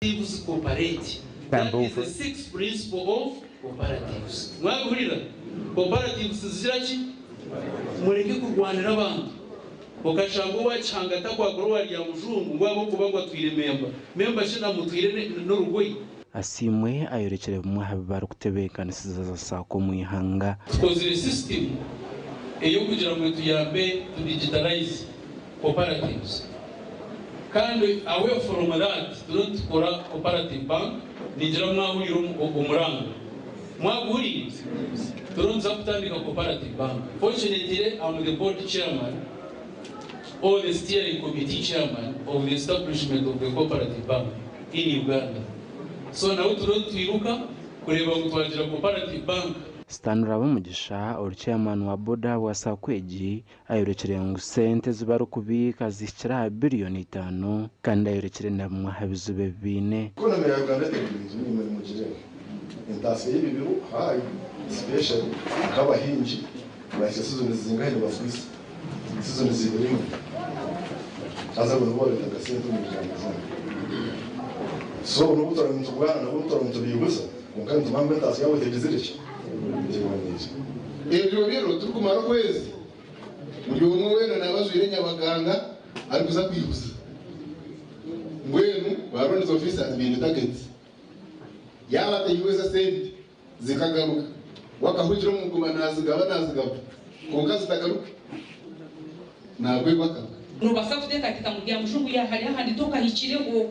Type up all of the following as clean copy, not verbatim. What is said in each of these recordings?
Cooperatives cooperate. That is the sixth principle of cooperatives. Mwabihurira? Cooperatives zigira ki? Mureke kurwanira abantu. Okashanga owa Kihanga atakwakora owa Ryamujungu ngu ahabw'okuba ngu atwire memba. Member shi namutwire n'orugoyi? Asiimwe ayorekire bimwe aha bi barikutebeekanisiza za Sacco omu ihanga. Tukozire system ey'okugira ngu etuyambe to digitalize cooperatives kandi away from that turiyo nitukora cooperative bank ningira mwahurira omuranga mwaguhuriire? Turiyo nituza kutandika cooperative bank fortunately am the board chairman or the steering committee chairman of the establishment of the cooperative bank in Uganda so nawe turiyo nitwiruka kureeba ngu twagira cooperative bank. Stanley Abomugisha ori chairman wa board ahabwa Sacco egi Ayorekire ngu sente ezi barikubiika zihikire aha biriyoni itaano kandi ayorekire na bimwe aha bizibu ebi baine. Economy ya Uganda etegurinzwe naimwe nimugireeba. Entaasya y'ebibiro high especially nk'abahingi bahitsya season zingahi nibagwiza season zibiri imwe haza abo nibo bareeta akasente omu miryango zaabo. So n'obu turabe niturwana nabo n'obu turabe nitubiihuza kwonka nitumanya ngu entaasya yaabo tegizire ki? Teboniire. Ebyo biro turikumara okwezi, buri omwe weena naaba ajwaire enyabaganga arikuza kwihuza. Mbwenu ba loans officers baine targets. Yaaba ataihweza sente zikagaruka, we akahugira omu kuguma naazigaba naazigaba kwonka zitagaruke, naagwegwa akabwa. Noobaasa kuteekateeka ngu Byamujungu yaahari ahandi tokahikireho,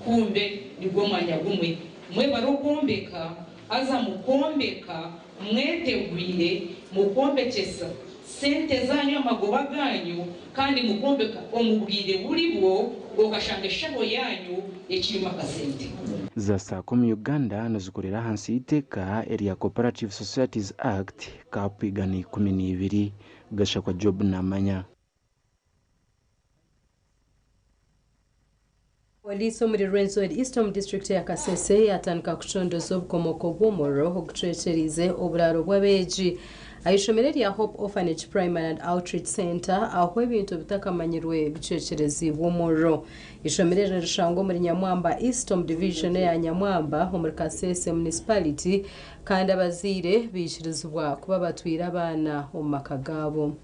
kumbe nigwo mwanya gumwe. Mwebare okwombeka, haza mukwombeka Mwetegwire, mukwombekyesa sente zanyu amagoba ganyu kandi mukwombeka omu bwire buribwo okashanga eshaho yanyu ekirimu akasente. Za Sacco omu Uganda nizikorera ahansi y'eiteeka erya Cooperative Societies Act, Cap 112, Gashakwa Job Namanya. Poliisi omuri Rwenzori East omu disiturikiti ya Kasese yatandika kucondoza obukomoko bw'omuriro ogucwekyereize oburaaro bw'abeegi aha ishomero erya Hope Orphanage Primary and Outreach Centre ahu ebintu bitakamanyirwe bicwekyereziibwe omuriro. Eishomero eri nirishangwa omuri Nyamwamba East omu divijoni eya Nyamwamba omuri Kasese Municipality kandi abazaire baikirizibwa kuba batwire abaana omu maka gaabo.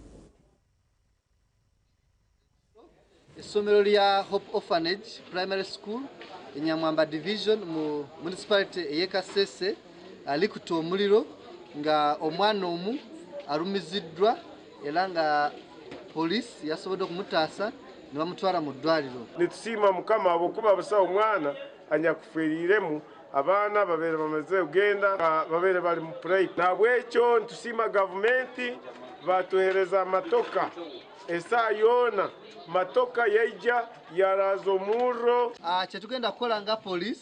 Essomero lya Hope Orphanage Primary School e Nyamwamba Division mu Municipality ey'e Kasese likutte omuliro nga omwana omu alumiziddwa era nga Police yasobodde okumutaasa nebamutwara mu ddwaliro. Nitusiima Mukama ahabw'okuba busaho mwana anyakuferiiremu, abaana babaire bamazire kugenda babaire bari mu purayiti. Nahabwekyo nitusiima gavumenti batuhereza matoka. Esaaha yoona matoka yaija yaraaza omurro. Kyetugenda kukora nga police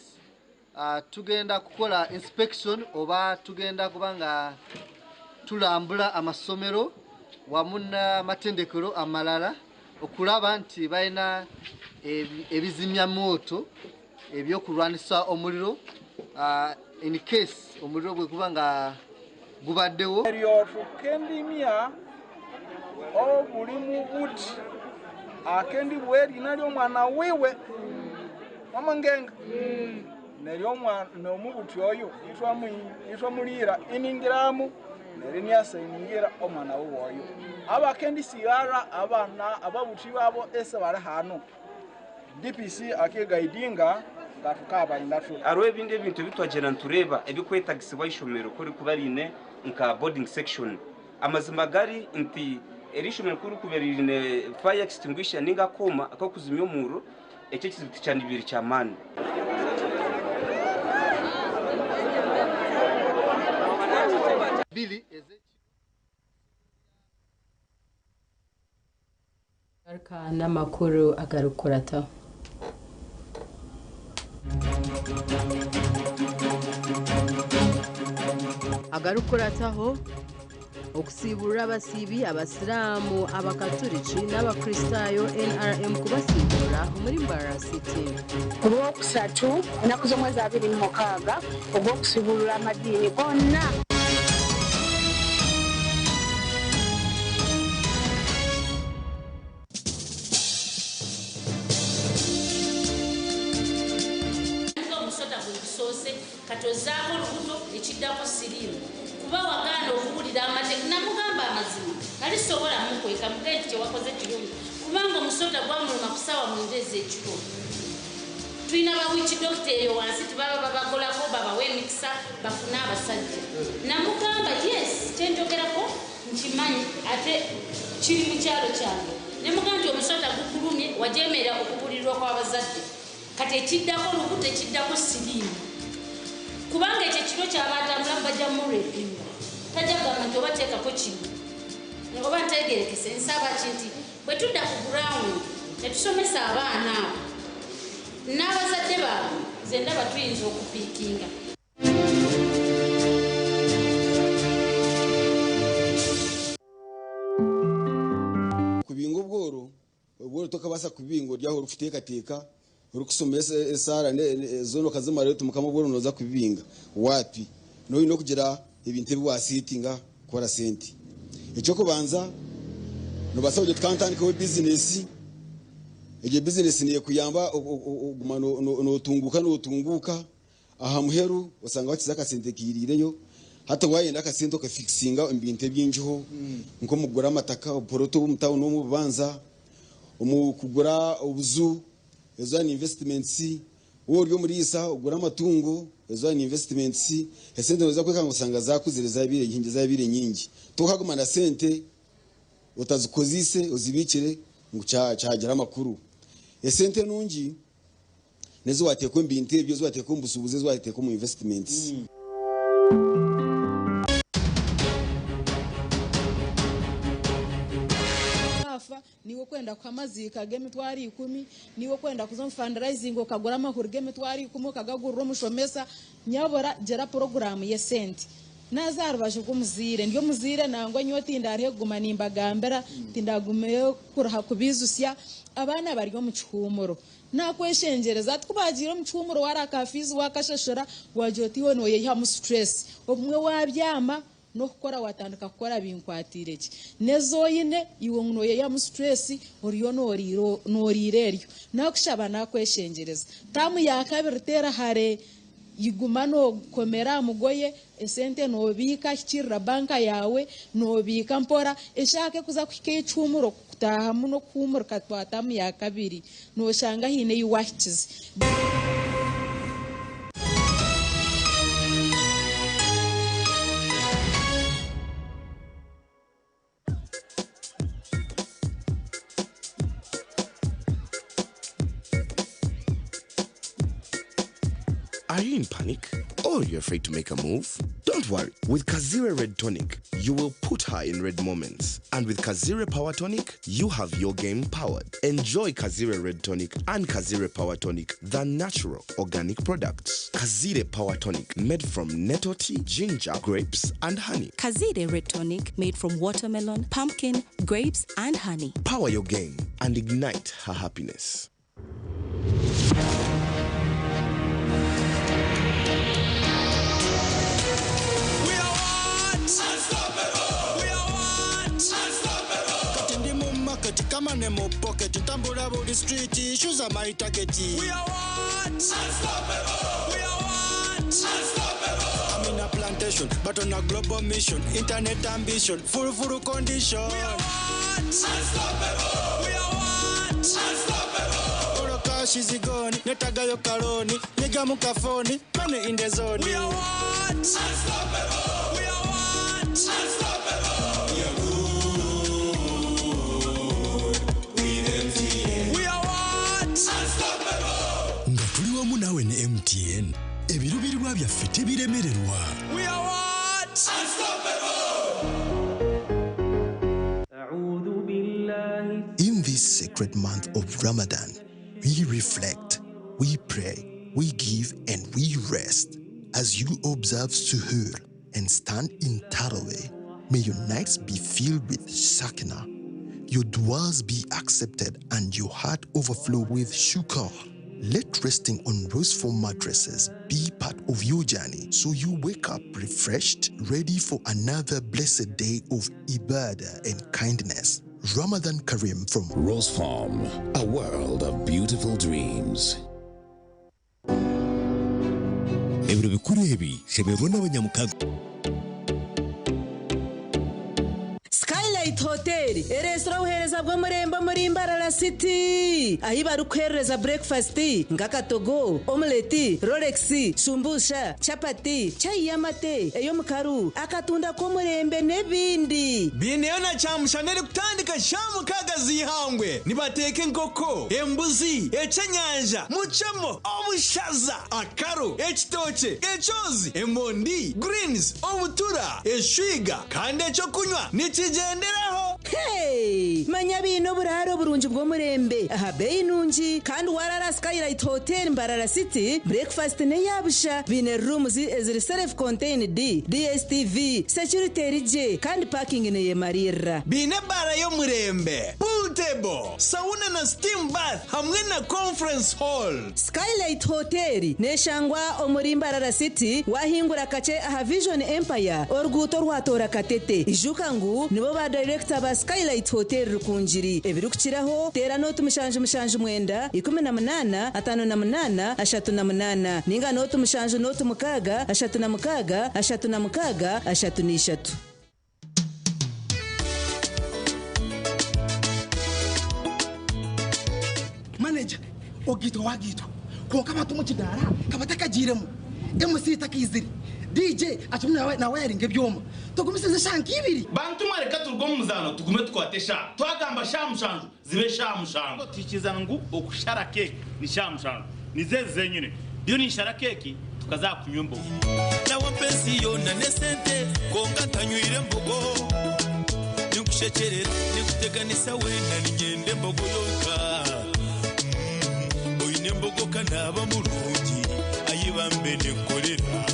tugenda kukora inspection oba tugenda kuba nga tulambula amasomero wamu n'amatendekero amarara okuraba nti balina ebizimya mwoto ebyokurwanisa omuriro in case omuriro bwekuba nga gubaddewo. Eryo tukendimya obuli mubuti akendibwa erina ly'omwana wiwe wamangenga neryo omubuti oyo itwamuliira iningiramu neryo iniasayiningira omwana wiwe oyo. Abakendisigara abana ababuti babo ese bali hano DPC akegaidinga ngatukabarinda tu. Hariho ebindi ebintu ebi twagyenda nitureeba ebikwetagisibwa eishomero ku rikuba riine nka boarding section. Amazima gari nti eri ishomero ku rikuba riine fire extinguisher ninga akooma ak'okuzimya omuriro, ekyo ekizibu tikyanibaire ky'amaani. Biri ez'ekiro. Garuka n'amakuru agarikukurataho. Agarikukurataho, Okusiiburura abasiibi Abasiraamu, Abakaturiki n'Abakristaayo NRM kubasiibura omuri Mbarara City. Ku Rwokusatu, enaku z'omwezi 26 ogw'okusiiburura amadiini goona. Kati ozzaako olubuto, ekiddako siriimu. Kuba wagaana okuwulira amateeka. Namugamba amazima, nali sisobola mukweka, mugambe nti kye wakoze kirungi kubanga omusota gwamuluma ku ssaawa mwenda ez'ekiro. Tulina ba witch doctor eyo wansi tebaba babagolako babawe emikisa bafune abasajja. Namugamba yes kye njogerako nkimanyi ate kiri mu kyalo kyange. Ne mugamba nti omusota gukulumye wajeemera okubuulirirwa kw'abazadde. Kati ekiddako lubuto ekiddako siriimu. Kubanga ekyo ekiro ky'aba atambulamu bajja murepinga. Tajja kugamba nti oba teekako kino. Oba ntegerekese nsaba ki nti bwe tudda ku ground ne tusomesa abaana abo n'abazadde baabwe nze ndaba tuyinza okupiikinga. Kubinga obworo, obworo tokabaasa kubibinga ori aho orikuteekateeka, orikushoma esaara zoona okazimara oti Mukama obworo nooza kubibinga waapi. Nooba oine kugira ebintu ebi waasetinga kukora sente. Eky'okubanza, noobaasa kugira oti ka ntandikeho bizinesi, egyo bizinesi neekuyamba okuguma nootunguuka nootunguuka. Aha muheru osanga wakize akasente kairiireyo. Hati wayenda akasente okafikisinga omu bintu ebingiho nk'omu kugura amataka, obuporoto omu tawuni omu obubanza, omu kugura obuju, ezo ni investments. Waaba ori omuriisa ogure amatungo, ezo ni investments. Esente noija kwekanga osanga zakuzire zabaire nyingi zabaire nyingi. Tokaguma na sente otazikozeise ozibiikire ngu kyagira amakuru. Esente nungi. N'ezi waateeka omu bintu ebyo, ezi waateeka omu bushuubuzi, ezi waateeka omu investments. Waafa niiwe okwenda kuha amaziika g'emitwaro ikumi, niiwe okwenda kuza omu fundraising okagura amahuri g'emitwaro ikumi okagagurira omushomesa, nyabura gira puroguraamu y'esente. Naaza aha rubaju rw'omuzaire, ndi omuzaire nangwa nyowe tindaaruhe kuguma nimbagambira, tindagumireyo kuruha kubaijutsya, abaana bari omu kihuumuro. Nakweshengyereza hati ku baagiire omu kihuumuro waara ka fiizi waakashashura waagira oti iwe nooyeyihamu stress. Obumwe waabyama n'okukora waatandika kukora binkwatiire gye. N'ezi oine iwe ngu nooyeyihamu stress oriyo nooriira eryo. Naakushaba naakweshengyereza taamu ya kabiri teera hare Guma nookomera aha mugoye, esente noobiika, hikiirira banka yaawe, noobiika mpora, eshaaha ku erikuza kuhika ey'ekihuumuro kutaahamu n'okuhuumurika twatamu ya kabiri, nooshanga haine ei waahikize. Are you in panic? Or you're afraid to make a move? Don't worry. With Kazire Red Tonic, you will put her in red moments. And with Kazire Power Tonic, you have your game powered. Enjoy Kazire Red Tonic and Kazire Power Tonic, the natural organic products. Kazire Power Tonic, made from nettle tea, ginger, grapes, and honey. Kazire Red Tonic, made from watermelon, pumpkin, grapes, and honey. Power your game and ignite her happiness. Kati ndi mu market kama ne mu pocket ntambula buli street shoes are my target. We are what? Unstoppable. We are what? Unstoppable. I'm in a plantation but on a global mission internet ambition full full condition. We are what? Unstoppable. We are what? Unstoppable. All cash is gone netagayo kaloni nyiga mu kafoni money in the zone. We are what? Unstoppable. We are what? Unstoppable. We are good with MTN. We are what? Unstoppable. Nga tuli wamu naawe ne MTN, ebiruubirirwa byaffe tebiremererwa. We are what? Unstoppable. In this sacred month of Ramadan, we reflect, we pray, we give, and we rest. As you observe Suhoor and stand in Taraweh, may your nights be filled with Sakina, your duas be accepted, and your heart overflow with shukr. Let resting on roseful mattresses be part of your journey so you wake up refreshed, ready for another blessed day of ibadah and kindness. Ramadan Kareem from Rose Farm, a world of beautiful dreams. Ebiro bikuru ebi shemererwa n'abanyamukago. Skylight Hotel ereetsire obuheereza bw'omurembe omuri Mbarara City ahi barikuheerereza breakfast nk'akatogo, omelette, rolex, shumbusha, chapati, chai y'amate, ey'omukaru, akatunda k'omurembe n'ebindi. Biineyo na kyamushana erikutandika shaaha mukaaga z'eihangwe. Nibateeka enkoko, embuzi, ekyenyanja, mucemo, obushaza, akaro, ekitookye, ekyozi, emondi, greens, obutura, eshwiga kandi ekyokunywa nikigyenderaho. Hey! Manya baine oburaaro burungi bw'omurembe aha beeyi nungi kandi waraara aha Skylight Hotel Mbarara City, breakfast n'eya busha. Baine rooms eziri self contained, DSTV, security eri gye kandi parking neyemariirira. Baine ebaara y'omurembe, pool table, sauna na steam bath hamwe na conference hall. Skylight Hotel neshangwa omuri Mbarara City wahingura kakye aha Vision Empire oruguuto orwatoora Katete. Ijuka ngu nibo ba dayirekita ba Skylight Hotel Rukungiri. Ebirikukiraho teera nooti 779 18 58 38 ninga nooti 7 nooti 6 36 36 33. Manager, ogaitwa wagaitwa kwonka abantu omu kidaara ka batakagiiremu, MC takaizire, DJ akirimu nawayaringa ebyoma. Tugumisirize eshaaha nk'ibiri. Bantu mwe reka turuge omu muzaano tugume tukwate eshaaha. Twagamba shaaha mushanju zibe shaaha mushanju. Tuhikirizana ngu okushara keeki ni shaaha mushanju. Nizo ezi zenyine. Ndiyo ninshara keeki tukaza aha kunywa embogo. Nawe ampa ensi yoona n'esente kwonka ntanywire mbogo. Ninkushekyerera, ninkuteganisa weena niinyenda embogo yonka. Oine embogo ka naaba murungi, ai bambe ninkukorera.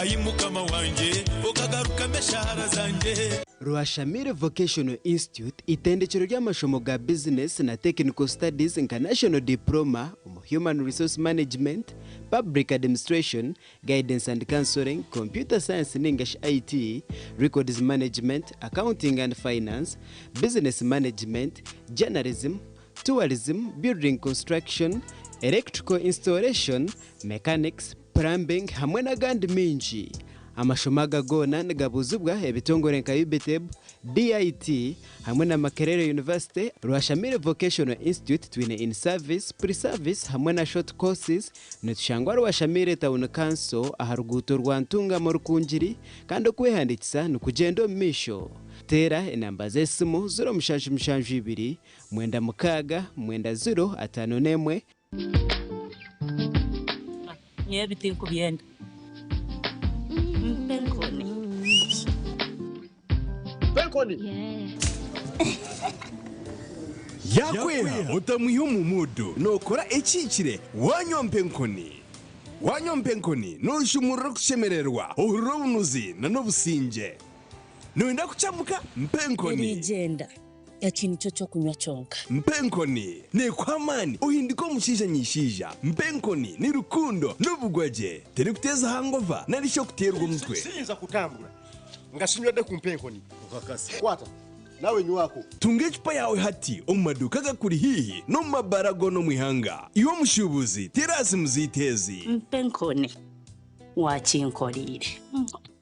Ai Mukama wangye, okagarukamu eshaara zangye. Rwashamire Vocational Institute itendekyero ry'amashomo ga bizinesi na Technical Studies nka National Diploma omu Human Resource Management, Public Administration, Guidance and Counselling, Computer Science ningashi IT, Records Management, Accounting and Finance, Business Management, Journalism, Tourism, Building Construction, Electrical Installation, Mechanics, Plumbing hamwe n'agandi maingi. Amashomo aga goona nigabuuzibwa ebitongore nka UBTEB, DIT hamwe na Makerere University, Rwashamire Vocational Institute twine in service, pre service hamwe na short courses. Nitushangwa Rwashamire Town Council aha ruguuto rwa Ntungamo Rukungiri kandi okwehandiikisa nikugyenda omu maisho. Teera enamba z'esimu 0772 96 90 51. Nyowe ebi tinkubyenda. Mpa enkoni. Mpa enkoni. Yaakweha otamwiha omu muudu, nookora ekihikire waanywa mpa enkoni. Waanywa mpa enkoni, nooshumurura okushemererwa, ohurira obunuzi n'obusingye. Nooyenda kukyamuka? Mpa enkoni. Eriigyenda. Eki nikyo ky'okunywa kyonka. Mpa enkoni neekuha amaani ohindike omushaija nyishaija. Mpa enkoni ni rukundo n'obugwagye. Terikuteeza hangova nari shi okuteerwa omutwe. Siyinza kutambura nga sinywedde ku mpa enkoni. Okakasa. Kwata nawe nywako. Tunga ecupa yaawe hati omu maduuka agakuri haihi n'omu mabaara goona omu ihanga. Iwe omushuubuzi, teera aha simu zaitu ezi. Mpa enkoni wakinkoreire.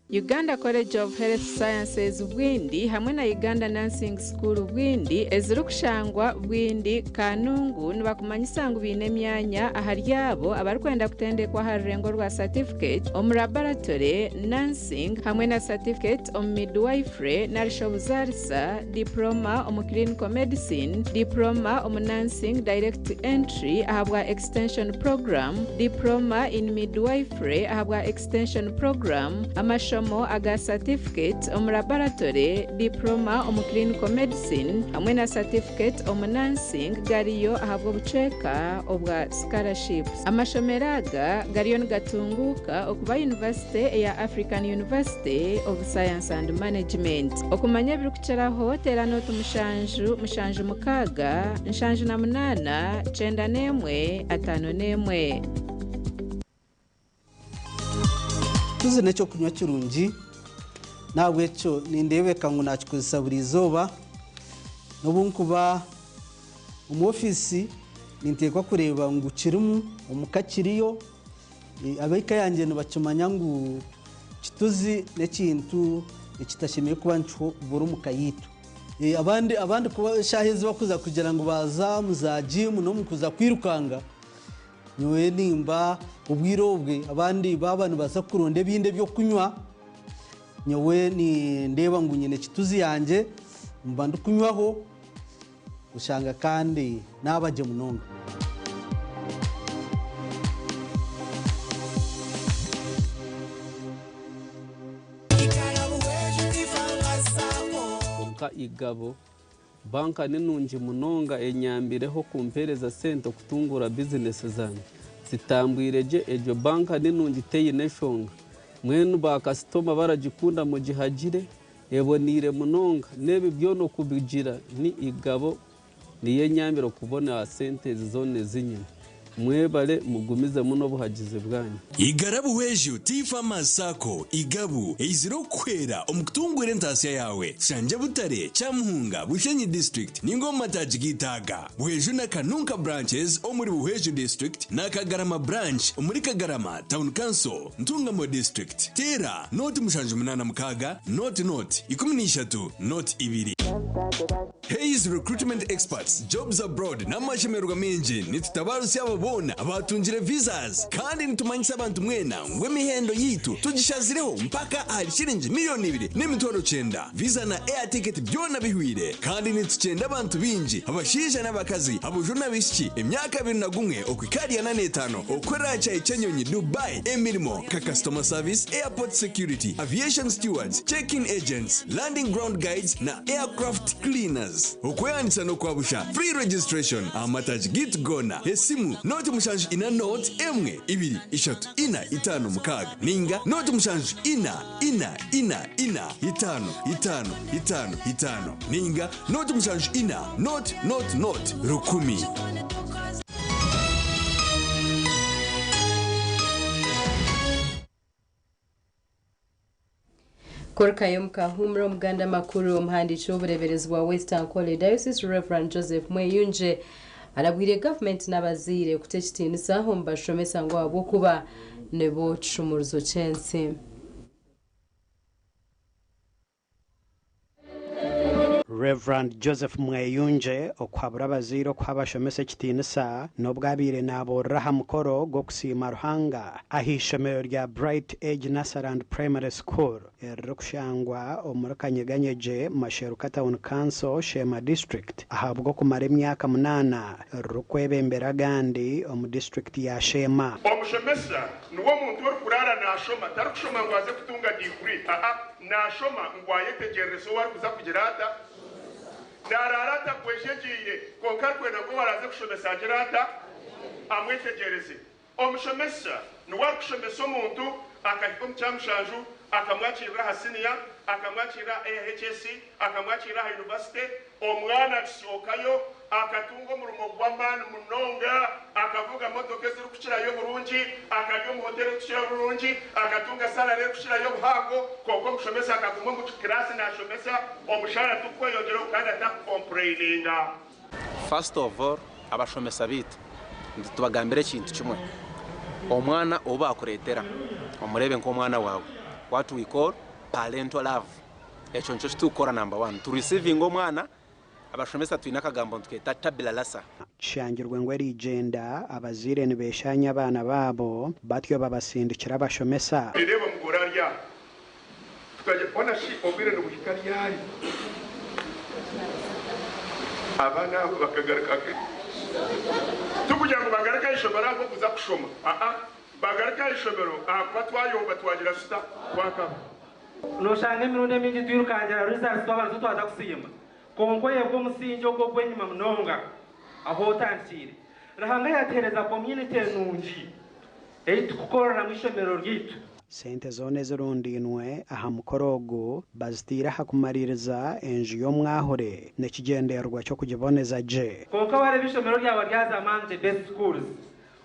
Uganda College of Health Sciences Bwindi hamwe na Uganda Nursing School Bwindi ezirikushangwa Bwindi, Kanungu nibakumanyisa ngu baine emyanya ahari abo abarikwenda kutendekwa aha rurengo rwa Certificate omu Laboratory Nursing hamwe na Certificate omu Midwifery narishi Obuzaarisa, Diploma omu Clinical Medicine, Diploma omu Nursing Direct Entry ahabwa Extension Program, Diploma in Midwifery ahabwa Extension Program, amashomo aga Certificate omu Laboratory, Diploma omu Clinical Medicine hamwe na Certificate omu Nursing gariyo ahabw'obucweka obwa Scholarships. Amashomero aga gariyo nigatunguuka okuba yunivasite eya African University of Science and Management. Okumanya ebirikukiraho teera nooti mushanju, mushanju mukaaga, nshanju na munaana, kyenda n'emwe, ataano n'emwe. Tuzi n'eky'okunywa kirungi, n'ahabw'ekyo nindeebeka ngu naakikozesa buri izooba. N'obu nkuba omu ofiisi ninteekwa kureeba ngu kirimu, omu ka kiriyo. Ab'eka yangye nibakimanya ngu kituzi n'ekintu ekitashemereire kuba nikibura omu ka yaitu. Abandi abandi kuba eshaaha ezi bakuza kugira ngu baaza omu za jiimu n'omu kuza kwirukanga, nyowe nimba obwire obwe abandi baaba nibaza kuronda ebindi ebyokunywa, nyowe nindeeba ngu nyine kituzi yangye mba ndikunywaho oshanga kandi naaba gye munonga. Kwonka Igabo banka ni nungi munonga enyambireho kumpereza sente okutunguura bizinesi zangye. Zitambwire gye egyo banka ni nungi teyine nshonga. Mbwenu ba kasitoma baragikunda mugihagire eboneire munonga n'ebi byona okubigira ni Igabo niyo enyambire okubona sente ezi zoona ezi nyine. Mwebare mugumizemu n'obuhagizi bwanyu. Igara Buhweju Tea Farmers Sacco, Igabu, eizire okukuhwera omu kutunguura entaasya yaawe. Tushangye Butare, Kyamuhunga, Bushenyi District ninga omu mataagi gaitu aga, Buhweju na Kanunka Branches omuri Buhweju District na Kagarama Branch omuri Kagarama Town Council, Ntungamo District. Teera nooti 76 nooti nooti 13 nooti 2. Hays Recruitment Experts, Jobs Abroad n'amashemererwa maingi nitutabarutsya abo boona abaatungire visas kandi nitumanyisa abantu mwena ngu emihendo yaitu tugishazireho mpaka ahari shiringi miriyoni 2,900. Visa na air ticket byona bihwire kandi nitukyenda abantu baingi abashaija n'abakazi, aboojo n'abaishiki emyaka 21 okuhika ahari 45 okukorera aha kyayi ky'enyonyi Dubai emirimo nka customer service, airport security, aviation stewards, check-in agents, landing ground guides na Aircraft Cleaners. Okwehandiisa n'okwa busha, free registration, aha mataagi gaitu goona. Esimu, nooti 74 nooti 1 2 3 4 5 6 nainga nooti 7 4 4 4 4 5 5 5 5 nainga nooti 74 nooti nooti nooti 1000. Korikayo Mukahumura Omuganda Makuru omuhandiiki w'obureeberezi bwa West Ankole Diocese Rev. Joseph Mweyungye arabwire gavumenti n'abazaire kuta ekitiinisa omu bashomesa ngu ahabw'okuba nibo kishumuruzo ky'ensi. Rev. Joseph Mweyungye okuhabura abazaire okuha abashomesa ekitiinisa n'obu abaire naabuurira aha mukoro gw'okusiima Ruhanga ah'eishomero rya Bright Age Nursery and Primary School eririkushangwa omuri Kanyeganyegye, Masheruka Town Council, Sheema District ahabw'okumara emyaka munaana ririkwebembera agandi omu disiturikiti ya Sheema. Omushomesa niwe omuntu orikuraara naashoma, tarikushoma ngu aze kutunga diguri, aa, Naashoma ngu ayetegyererese ou arikuza kugira ata. Naaraara atagwejegyeire, kwonka arikwenda ngu ou araaze kushomesa agire ata? Amwetegyereze. Omushomesa niwe arikushomesa omuntu akahika omu kyamushanju, akamwakiirira aha siniya, akamwakiirira aha AHS, akamwakiirira aha yunivasite, omwana akishookayo Akatunga omurimo gw'amaani munonga, akavuga motoka ezirikukirayo oburungi, akarya omu hoteeri erikukirayo oburungi, akatunga salari erikukirayo obuhango, kwonka omushomesa akaguma omu kiraasi naashomesa, omushaara tigukweyongyeraho kandi atakukompureyininga. First of all abashomesa baitu nitubagambira ekintu kimwe, omwana ou bakureetera omureebe nk'omwana waawe, what we call parental love, ekyo nikyo kitukukora number one, tu receiving omwana Abashomesa twine akagambo nitukeeta Tabula Rasa. Kishangirwe ngu erigyenda abazaire nibeshaanya abaana baabo batyo babasindikira abashomesa. Nindeeba omugore ari aha. Tukagira, Hoona shi obwire nibuhika ryari? Abaana abo bakagaruka nka. Tikugira ngu bagaruke aha ishomero ahabw'okuza kushoma. Aa, bagaruke aha ishomero ahakuba twayomba twagira tuta? Twakaba. Noshanga emirundi emingi twirukangira results twaba nizo twaza kusiima kwonka oyebwa omusingi ogwo ogw'enyima munonga ahu otandikiire. Ruhanga yatuhereza community nungi ei tukukoreramu eishomero ryaitu. Sente zoona ezirundainwe aha mukoro ogu baziteire aha kumariiriza enju y'omwahure n'ekigyendererwa ky'okugiboneza gye. Kwonka wareeba eishomero ryawe ryaza among the best schools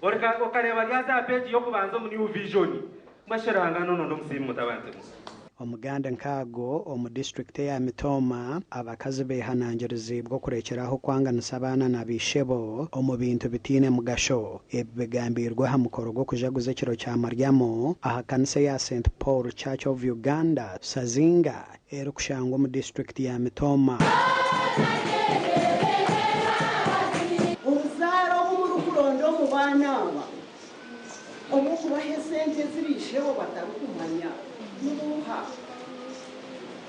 Okareeba ryaza aha peegi y'okubanza omu New Vision. Mbwenu shi Ruhanga n'ono ndi omusiimi mutabani timwe? Omuganda nkaago omu disitulikiti eya Mitooma, abakazi beehanangiriziibwe okurekyera aho kwanganisa abaana na baishebo omu bintu bitaine mugasho. Ebi bigambirwe aha mukoro gw'okujaguza ekiro kya Maryamu aha kanisa eya St Paul Church of Uganda, Sazinga, erikushangwa omu disitulikiti ya Mitooma. Obuzaare obu murikuronda omu baana aba, obw'okubaha esente ezi baishebo batarikumanya ni buuha?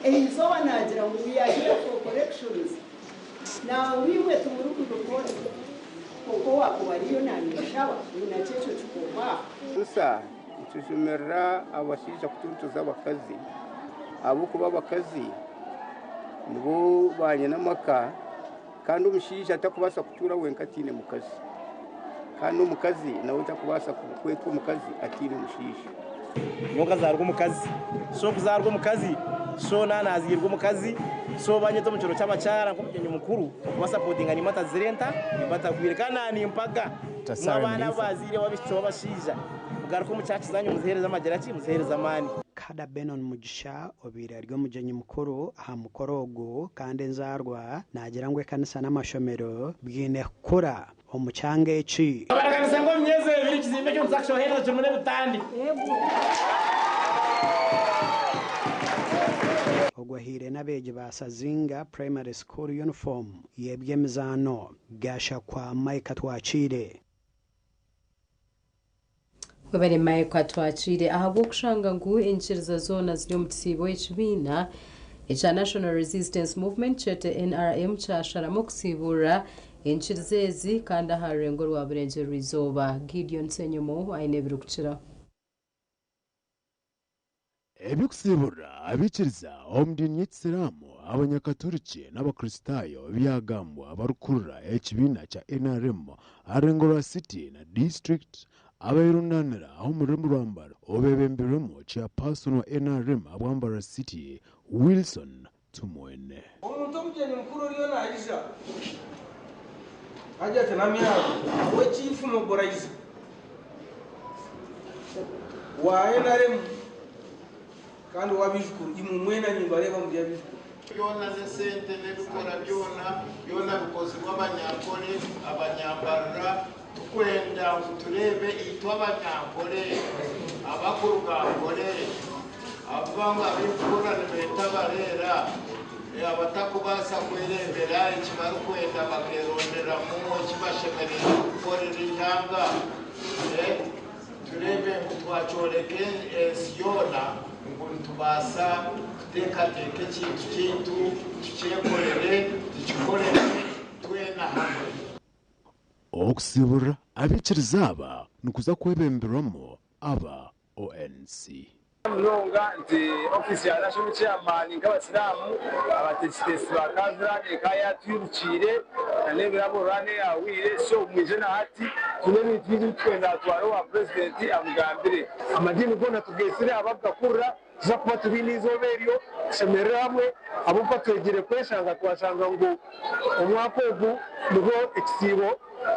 Eizooba naagira ngu we are here for corrections, nangwa imwe timurikubikora, kwonka owaakuba ariyo naanyeeshaba ngu nakyo ekyo kikoma aha. Busa nitujumirira abashaija kutuntuza abakazi ahabw'okuba abakazi nibo banyina amaka kandi omushaija takubaasa kutuura wenka ataine mukazi kandi n'omukazi nawe takubaasa kwetwa omukazi ataine mushaija. Nyowe nkazaarwa omukazi, so okuzaarwa omukazi, so na nazairwe omukazi, so banyeta omu kiro ky'abakyara nk'omugyenyi mukuru okubasapotinga nimba ntazire nta, nimba ntagwire kandi na nimpaga ngu abaana abu bazaire b'abaishiki b'abashaija mugaruke omu church zanyu muzihereze amagira ki, muzihereze amaani. Kada Benon Mugisha obaire ari omugyenyi mukuru aha mukoro ogu kandi enzaarwa naagira ngu ekanisa n'amashomero biine kukura omu kyanga eki. Baraganisa ngu omu myezi ebiri ekizimbe ekyo nituza kukyohereza kirimu n'ebitande. Ogwo ahaire n'abeegi ba Sazinga Primary School yunifoomu y'eby'emizaano. Gashakwa Micah Twakiire. Webare Micah Twakiire ahabw'okushanga ngu enyikiriza zoona ziri omu kisiibo ekibiina ekya National Resistance Movement kyete NRM kyasharamu okusiiburira enyikiriza ezi kandi aha rurengo rwa Burengyerwa-izooba. Gideon Ssenyomo aine ebirikukiraho. Eby'okusiiburira abaikiriza omu diini y'ekisiraamu, abanyakaturiki n'abakristaayo byagambwa abarikukurira ekibiina kya NRM aha rurengo rwa City na District abeerundaanira omu rurembo rwa Mbale obeebembirwemu Chairperson wa NRM ahabwa Mbarara City, Wilson Tumwine. Omuntu omugyenyi mukuru oriyo naija, agira ati, Namyaro we Chief Mobilizer wa NRM kandi ow'abaijukuru, imwe mwena nimbareeba muri abaijukuru. Byona n'esente n'ebikora byona, byona bikozirwe Abanyankore, Abanyambarara. Tukwenda ngu tureebe itwe Abanyankore abakuruga Nkore, abu ab'enfura nibeeta abareera, abatakubaasa kwereebera eki barikwenda bakeeronderamu eki bashemereire kukorera eihanga, tureebe ngu twakyoreka ensi yoona ngu nitubaasa kuteekateeka ekintu kyaitu tukyekorere, tukikorere twena hamwe. Okusiiburira abaikiriza aba nikuza kwebemberwamu aba ONC. Munonga nti ofiisi ya National Chairman nk'abasiraamu abateesiteesi ba Kavira eka yatwirukiire na n'ebirabo run eyahweire so mwije na hati twine ebintu bingi ebitukwenda atware owa Purezidenti amugambire. Amadiini goona tugeetsire abakugakurira tuza kuba tubaine eizooba eryo tushemerere hamwe ahabw'okuba twegire kweshanga twashanga ngu omwaka ogu nibwo ekisiibo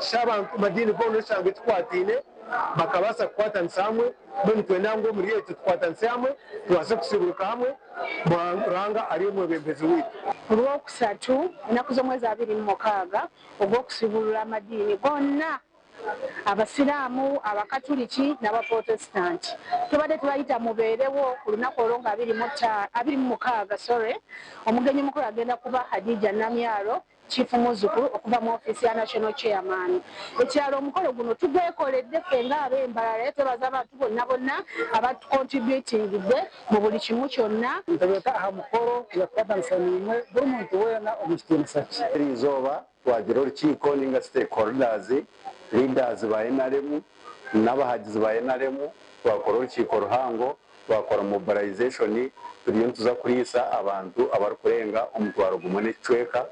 ky'abantu amadiini goona oshanga ekikwataine bakabaasa kukwatanisa hamwe mbwenu nitwenda ngu omuri ekyo tukwatanise hamwe tubaase kusiiburuka hamwe Ruhanga ari omwebembezi waitu. Orwokusatu, enaku z'omwezi 26 ogw'okusiiburura amadiini goona Abasiraamu, Abakaturiki n'Abaporotesitanti. Tubadde tubayita mubeerewo ku lunaku olwo nga 26, sorry. Omugenyi omukulu agenda kuba Hadijah Namyalo, Chief Muzzukulu okuva mu ofiisi ya National Chairman. Ekirala omukolo guno tugwekoledde ffe nga ab'e Mbarara era twebaza abantu bonna bonna abatukontributingidde mu buli kimu kyonna. Nitubeeta aha mukoro kuza kukwatanisa naimwe buri muntu weena omu kitiinisa kye. Eri izooba twagira orukiiko ninga stakeholders, leaders ba NRM n'abahagizi ba NRM twakora orukiiko ruhango twakora mobilization turiyo nituza kuriisa abantu abarikurenga 1000 n'ekicweka.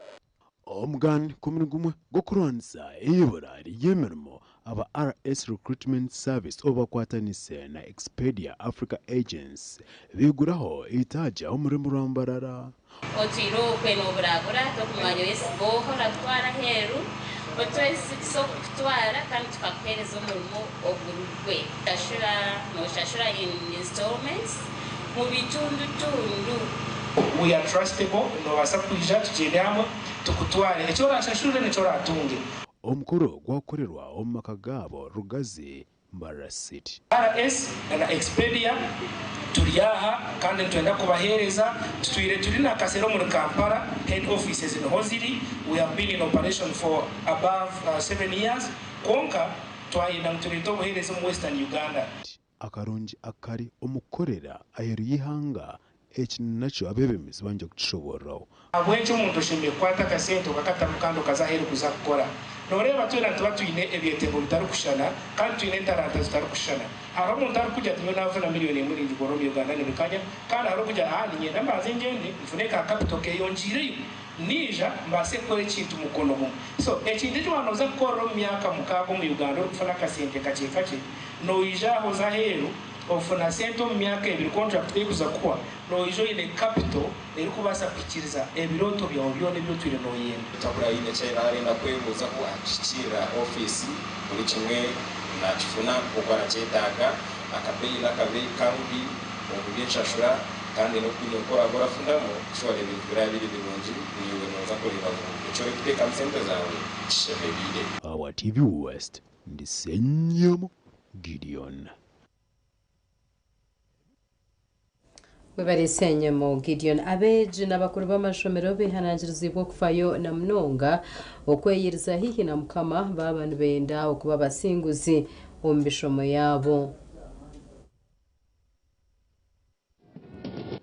Omugani 11 gw'okurwanisa eibura ry'emirimo aba RS Recruitment Service obu bakwatanise na Expedia Africa Agency baiguraho eitaagi omu rurembo rwa Mbarara. Otwire okwe nooburabura, tokumanya oyesiga oha orakutwara aheeru, otwesigisa okukutwara kandi tukakuheereza omurimo oguri gwe. Shashura, nooshashura in installments, Mu bitundutundu. We are trustable, noobaasa kwija tugyende hamwe tukutware, eki oraashashurire nikyo oraatunge. Omukoro gwakorerwa omu maka gaabo Rugazi, Mbarara City. RS na Expedia turi aha kandi nitwenda kubaheereza. Tutwire turi na Kasera omuri Kampala, head offices niho ziri. We have been in operation for above 7 years kwonka twayenda ngu tureete obuheereza omu Western Uganda. Akarungi akari omu kukorera aheeru y'eihanga, eki nakyo abeebembezi bangye kukishoboororaho. Ahabw'enki omuntu oshemereire kukwata akasente okakatamu kandi okaza aheeru kuza kukora? Nooreeba twena nituba twine ebyetengo bitarikushushana kandi twine entaranta zitarikushushana. Hariho omuntu arikugira ati nyowe naafuna miriyoni emwe ningigorora omu Uganda nibikanya kandi hariho orikugira ati aa niinyenda mbanze ngyende nfune ka kapito keyongiireyo naija mbaase kukora ekintu mukono gumwe. So ekintu eki waaba nooza kukorera omu myaka mukaaga omu Uganda orikufuna akasente kakye kakye, noija aha oze aheeru ofuna sente omu myaka ebiri contract ku erikuza kuhwa noija oine capital erikubaasa kuhikiiriza ebirooto byawe byona ebi otwire nooyenda. Otabura haine eki arenda kwebuuzaho akihikirira ofiisi buri kimwe nakifuna nk'oku arakyetaaga, akabeeyi n'akabeeyi karubi omu by'enshashura kandi n'oku oraabe orafunamu shuwa ebintu biraabe biri birungi naiwe nooza kureeba ngu eki orikuteekamu sente zaawe kishemereire. Awa TV West, ndi Ssenyomo Gideon. Webare Ssenyemo Gideon. Abeegi n'abakuru b'amashomero behanangiriziibwe okufayo na munonga okweyiriza haihi na Mukama baaba nibenda okuba abasinguzi omu mishomo yaabo.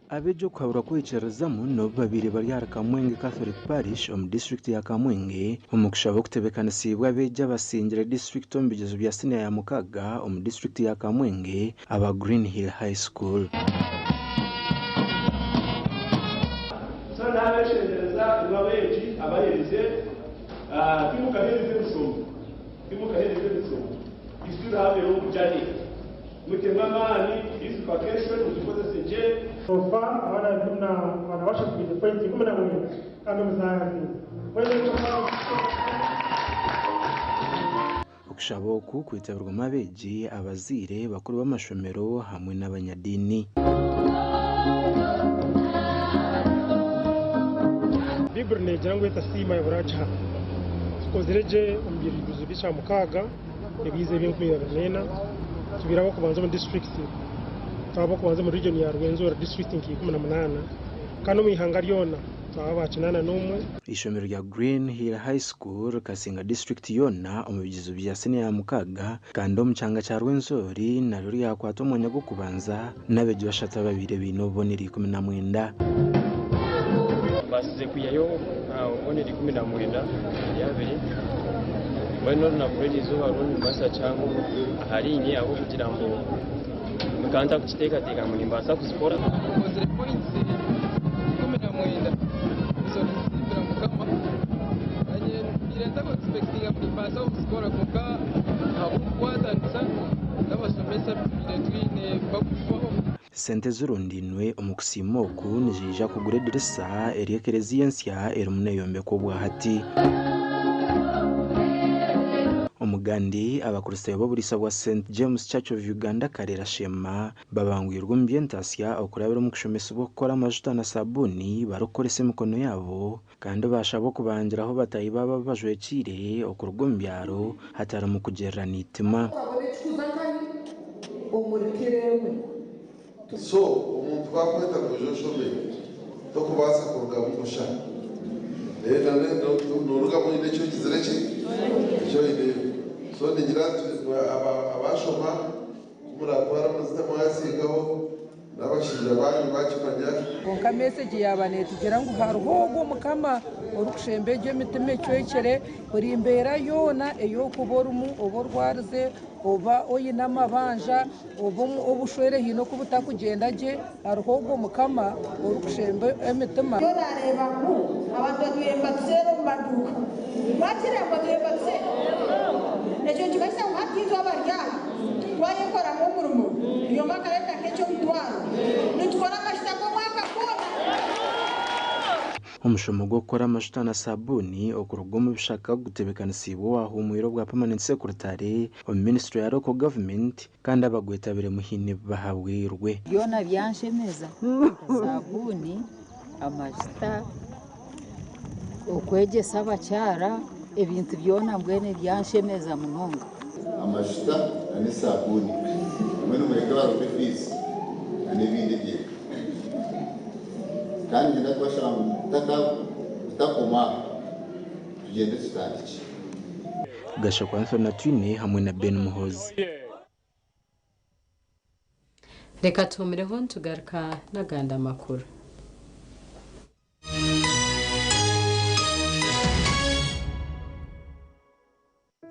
Abeegi okuhaburwa kwikiririzamu n'obu babaire bari ahari Kamwenge Catholic Parish omu disiturikiti ya Kamwenge omu kushaba okutebeekanisiibwe abeegi abasingire disiturikiti omu bigyezo bya siniya ya mukaaga omu disiturikiti ya Kamwenge aba Green Hill High School. So nabeshengyereza imwe abeegi abaherize, timukaherize emishomo, timukaherize emishomo, you still have a long journey. Mutemu amaani, this vacation mugikozese gye. So far abaana bashatu baine points 19 kandi omuzaani atsinze. Mbwenu Okushaba oku kwitabirwamu abeegi, abazaire, bakuru b'amashomero hamwe n'abanyadiini. Baiburi neegira ngu etasiima yabura agiha. Tukozire gye omu bibuuzo by'ekyamukaaga ebiize eby'enkumi abiri n'ena. Tubaire ab'okubanza omu disiturikiti, twaba ab'okubanza omu region ya Rwenzori disiturikiti nka 18 kandi omu ihanga ryona twaba aba 81. Eishomero rya Green Hill High School rikasinga disiturikiti yoona omu bigyezo bya siniya ya mukaaga kandi omu kyanga kya Rwenzori naryo ryakwata omwanya gw'okubanza n'abeegi bashatu ababaire baine obubonero 19. Mbaasize kwihayo obubonero 19 ahari abiri. Mbwenu orunaku rw'eri izooba rwo nimbaasa kihango ahariinye ahabw'okugira ngu nkaba ntarikukiteekateeka ngu nimbaasa kuzikora. Nkozire points 19 ezo nizisiimira Mukama. Nanye mbaire ntaku expectinga ngu nimbaasa kuzikora kwonka ahabw'okukwatanisa n'abashomesa tubaire twine bakutufaho. Sente ezirundainwe omu kusiima oku niziija kugura edirisa eri ekereziya ensya erimu neeyombekwa obwahati. Omugandi, Abakristaayo b'oburiisa bwa St James Church of Uganda Karera Sheema babangwirwe omu by'entaasya okurabira omu kushomesibwa okukora amajuta na sabuuni barikukoresa emikono yaabo kandi baashabwa okubangiraho bataahi baabo abu bajwekiire okuruga omu byaro hatarimu kugirirana eitima. So omuntu ku akweta ngu oije oshome, tokubaasa kurugamu busha. Norugamu oine eki ogizire ki? Eki oineyo. So ningira nti abashoma ku muratwara amazita mwasiigaho, n'abashaija baanyu baakimanya. Kwonka mesegi yaaba neetugira ngu hariho ogwo Mukama orikushemba egyo emitima ecwekire, buri mbeera yoona ei orikuba orimu, oba orwarize, oba oine amabanja, oba obushwere haine oku butakugyenda gye, hariho ogwo Mukama orikushemba emitima. Orareeba ngu abantu batwire nibatuseera omu maduuka. Wakireeba ngu batwire nibatuseera? Ekyo nikimanyisa ngu hati itwe abari aha twayekoramu omurimo, buri omwe akareeta nk'eky'omutwaro, nitukora amajuta g'omwaka gwona. Omushomo gw'okukora amajuta na sabuuni okuruga omu bishaka gutebeekanisiibwe owahuumwire obwa Permanent Secretary omu minisiture ya Local Government kandi abagwetabiremu haine ebi bahabwirwe. Byona byanshemeza, sabuuni, amajuta, okwegyesa abakyara, ebintu byona mbwenu byanshemeza munonga. Amajuta n'esabuuni mbwenu mureke barunde fiizi n'ebindi eby'eka. Kandi niinyenda kubashaba ngu tutakoma aha, tugyende tutandikye. Gashakwa Anthony Atwine hamwe na Ben Muhoozi. Reka tuhumireho nitugaruka n'agandi amakuru.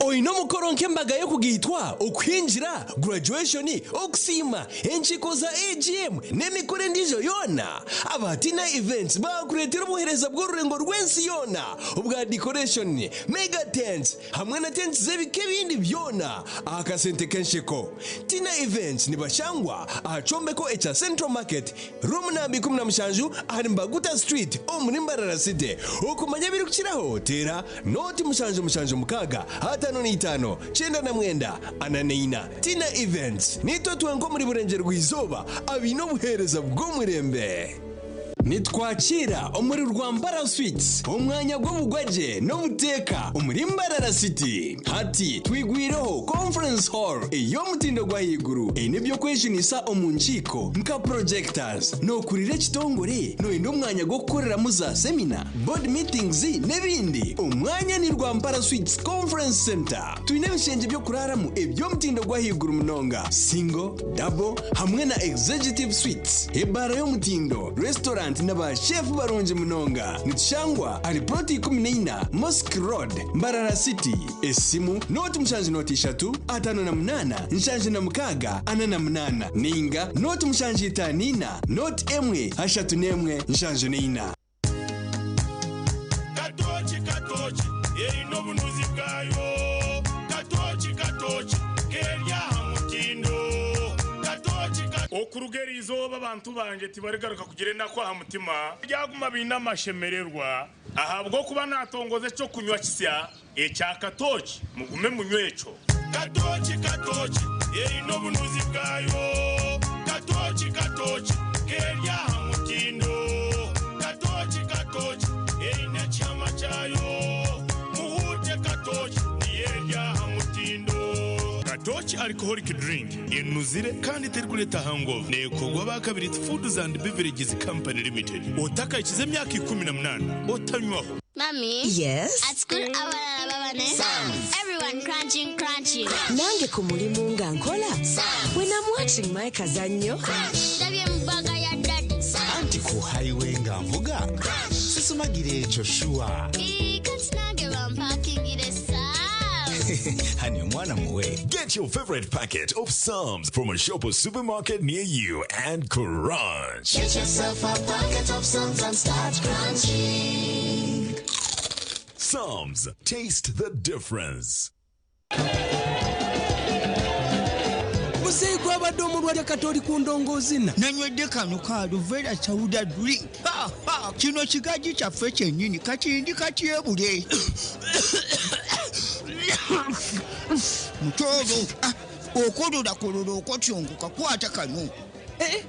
Oine omukoro nk'embaga y'okugaitwa, okuhingira, graduation, okusiima, enkiiko za AGM n'emikoro endiijo yoona? Aba Tina Events baakureetera obuheereza bw'orurengo rw'ensi yoona obwa decoration, mega tents hamwe na tents z'ebika ebindi byona aha kasente k'ensheko. Tina Events nibashangwa aha kyombeko ekya Central Market, Room namba 17 ahari Mbaguta Street omuri Mbarara City. Okumanya ebirikukiraho teera Nooti 776 55 99 44. Tina Events, Niitwe twenka omuri Burengyerwa-izooba abaine obuheereza bw'omurembe. Nitwakiira omuri Rwampara Suites, omwanya gw'obugwagye n'obuteeka omuri Mbarara City. Hati twigwireho Conference Hall ey'omutindo gw'ahaiguru eine eby'okwejunisa omu nkiiko nka projectors. Nookurira ekitongore nooyenda omwanya gw'okukoreramu za semina, board meetings n'ebindi? Omwanya ni Rwampara Suites Conference Centre. Twine ebishengye by'okuraaramu eby'omutindo gw'ahaiguru munonga, single, double hamwe na executive suites, ebaara y'omutindo, restaurant na ba chef barungi munonga. Nitushangwa ahari plot 14 Mosque Road, Mbarara City. Esimu, nooti mushanju nooti ishatu, 58, 76, 48 nainga nooti mushanju itaano ina, nooti emwe, ashatu n'emwe, 74. Katooki katooki eine obunuzi bwayo Katooki katooki keri aha mutindo Katooki ka. Okuruga eri izooba abantu bangye tibarigaruka kugira enaku aha mutima. Baryaguma baine amashemererwa, ahabw'okuba naatongoza eky'okunywa kisya ekya katooki, mugume munywe ekyo. Katooki katooki eine obunuzi bwayo Katooki katooki keri aha mutindo Katooki katooki eine ekihama kyayo Muhuute katooki niyo eri aha mutindo. Katooki Alcoholic Drink enuzire kandi terikureeta hangover neekorwa aba Kabiriti Foods and Beverages Company Limited. Otakahikize emyaka 18 otanywaho. Mummy. Yes? At school abalala baba ne Sums. Everyone crunching crunching. Nange ku mulimu nga nkola. Sums. When I'm watching my kazannyo. Crunch. Ndabye mu bag ya daddy. Sums. Anti ku highway nga nvuga. Crunch. Sisumagira ekyo sure. Ii, kati nange bampakingire Sums. Honey, omwana muwe. Get your favorite packet of Psalms from a shop or supermarket near you and crunch. Get yourself a packet of Psalms and start crunching. Psalms, taste the difference. Muzeeyi gwabadde omulwadde kati oli ku ndongoozina. Nanywedde kano ka Aluvera Sauda Drink. Ha, ha, kino kigajji kyaffe kyennyini kakindi katyebule. Mutooro, ah, okololakololo okotyongoka kwata kano. Eh,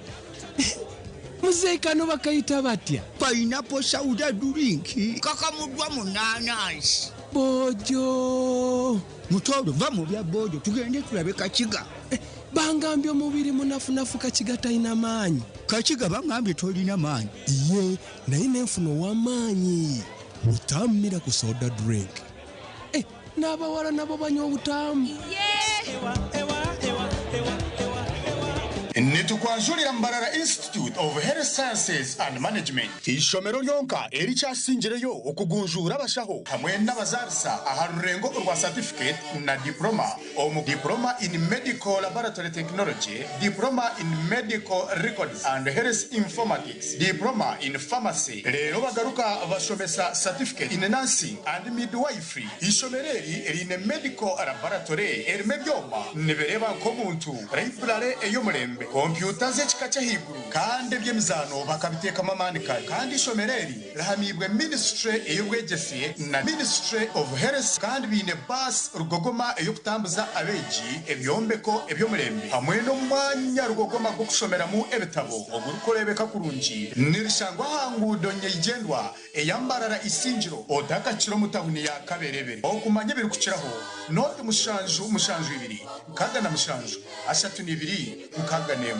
eh, muzeeyi kano bakayita batya? Pineapple Sauda Drink kakamuddwa mu naanansi. Boojo. Mutooro va mu bya boojo tugende tulabe Kakiga. Eh, bangambye omubiri munafunafu Kakiga talina maanyi. Kakiga bangambye tolina maanyi. Iye, naye nenfuna ow'amaanyi. Butammira ku soda drink. Eh, n'abawala nabo banywa obutaamu. Nitukwanjurira Mbarara Institute of Health Sciences and Management, eishomero ryonka erikyasingireyo okugunjuura abashaho hamwe n'abazaarisa aha rurengo orwa satifiketi na diporoma omu Diploma in Medical Laboratory Technology, Diploma in Medical Records and Health Informatics, Diploma in Pharmacy. Reero bagaruka bashomesa Certificate in Nursing and Midwifery. Eishomero eri riine Medical Laboratory erimu ebyoma nibireeba nk'omuntu, Library ey'omurembe. Kompyuta z'ekika ky'ahaiguru kandi eby'emizaano bakabiteekamu amaani kare. Kandi eishomero eri rihamiibwe minisitule ey'obwegyese na Ministry of Health kandi baine baasi rugogoma ey'okutambuza abeegi, ebyombeko eby'omurembe hamwe n'omwanya rugogoma gw'okushomeramu ebitabo ogurikureebeka kurungi. Nirishangwa aha nguudo nyeigyendwa eya Mbarara Isingiro otakakira omu tawuni ya Kaberebere. Okumanya ebirikukiraho, nooti 772 67 32 61.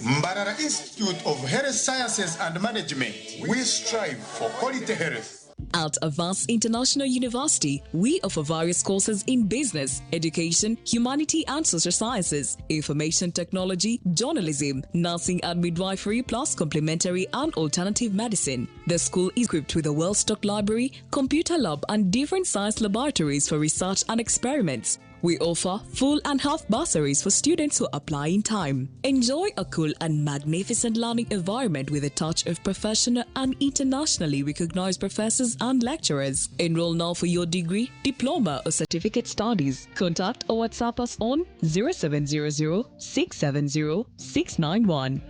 Mbarara Institute of Health Sciences and Management, we strive for quality health. At Avance International University, we offer various courses in business, education, humanity and social sciences, information technology, journalism, nursing and midwifery, plus complementary and alternative medicine. The school is equipped with a well stocked library, computer lab, and different science laboratories for research and experiments. We offer full and half bursaries for students who apply in time. Enjoy a cool and magnificent learning environment with a touch of professional and internationally recognized professors and lecturers. Enroll now for your degree, diploma, or certificate studies. Contact or WhatsApp us on 0700 670 691.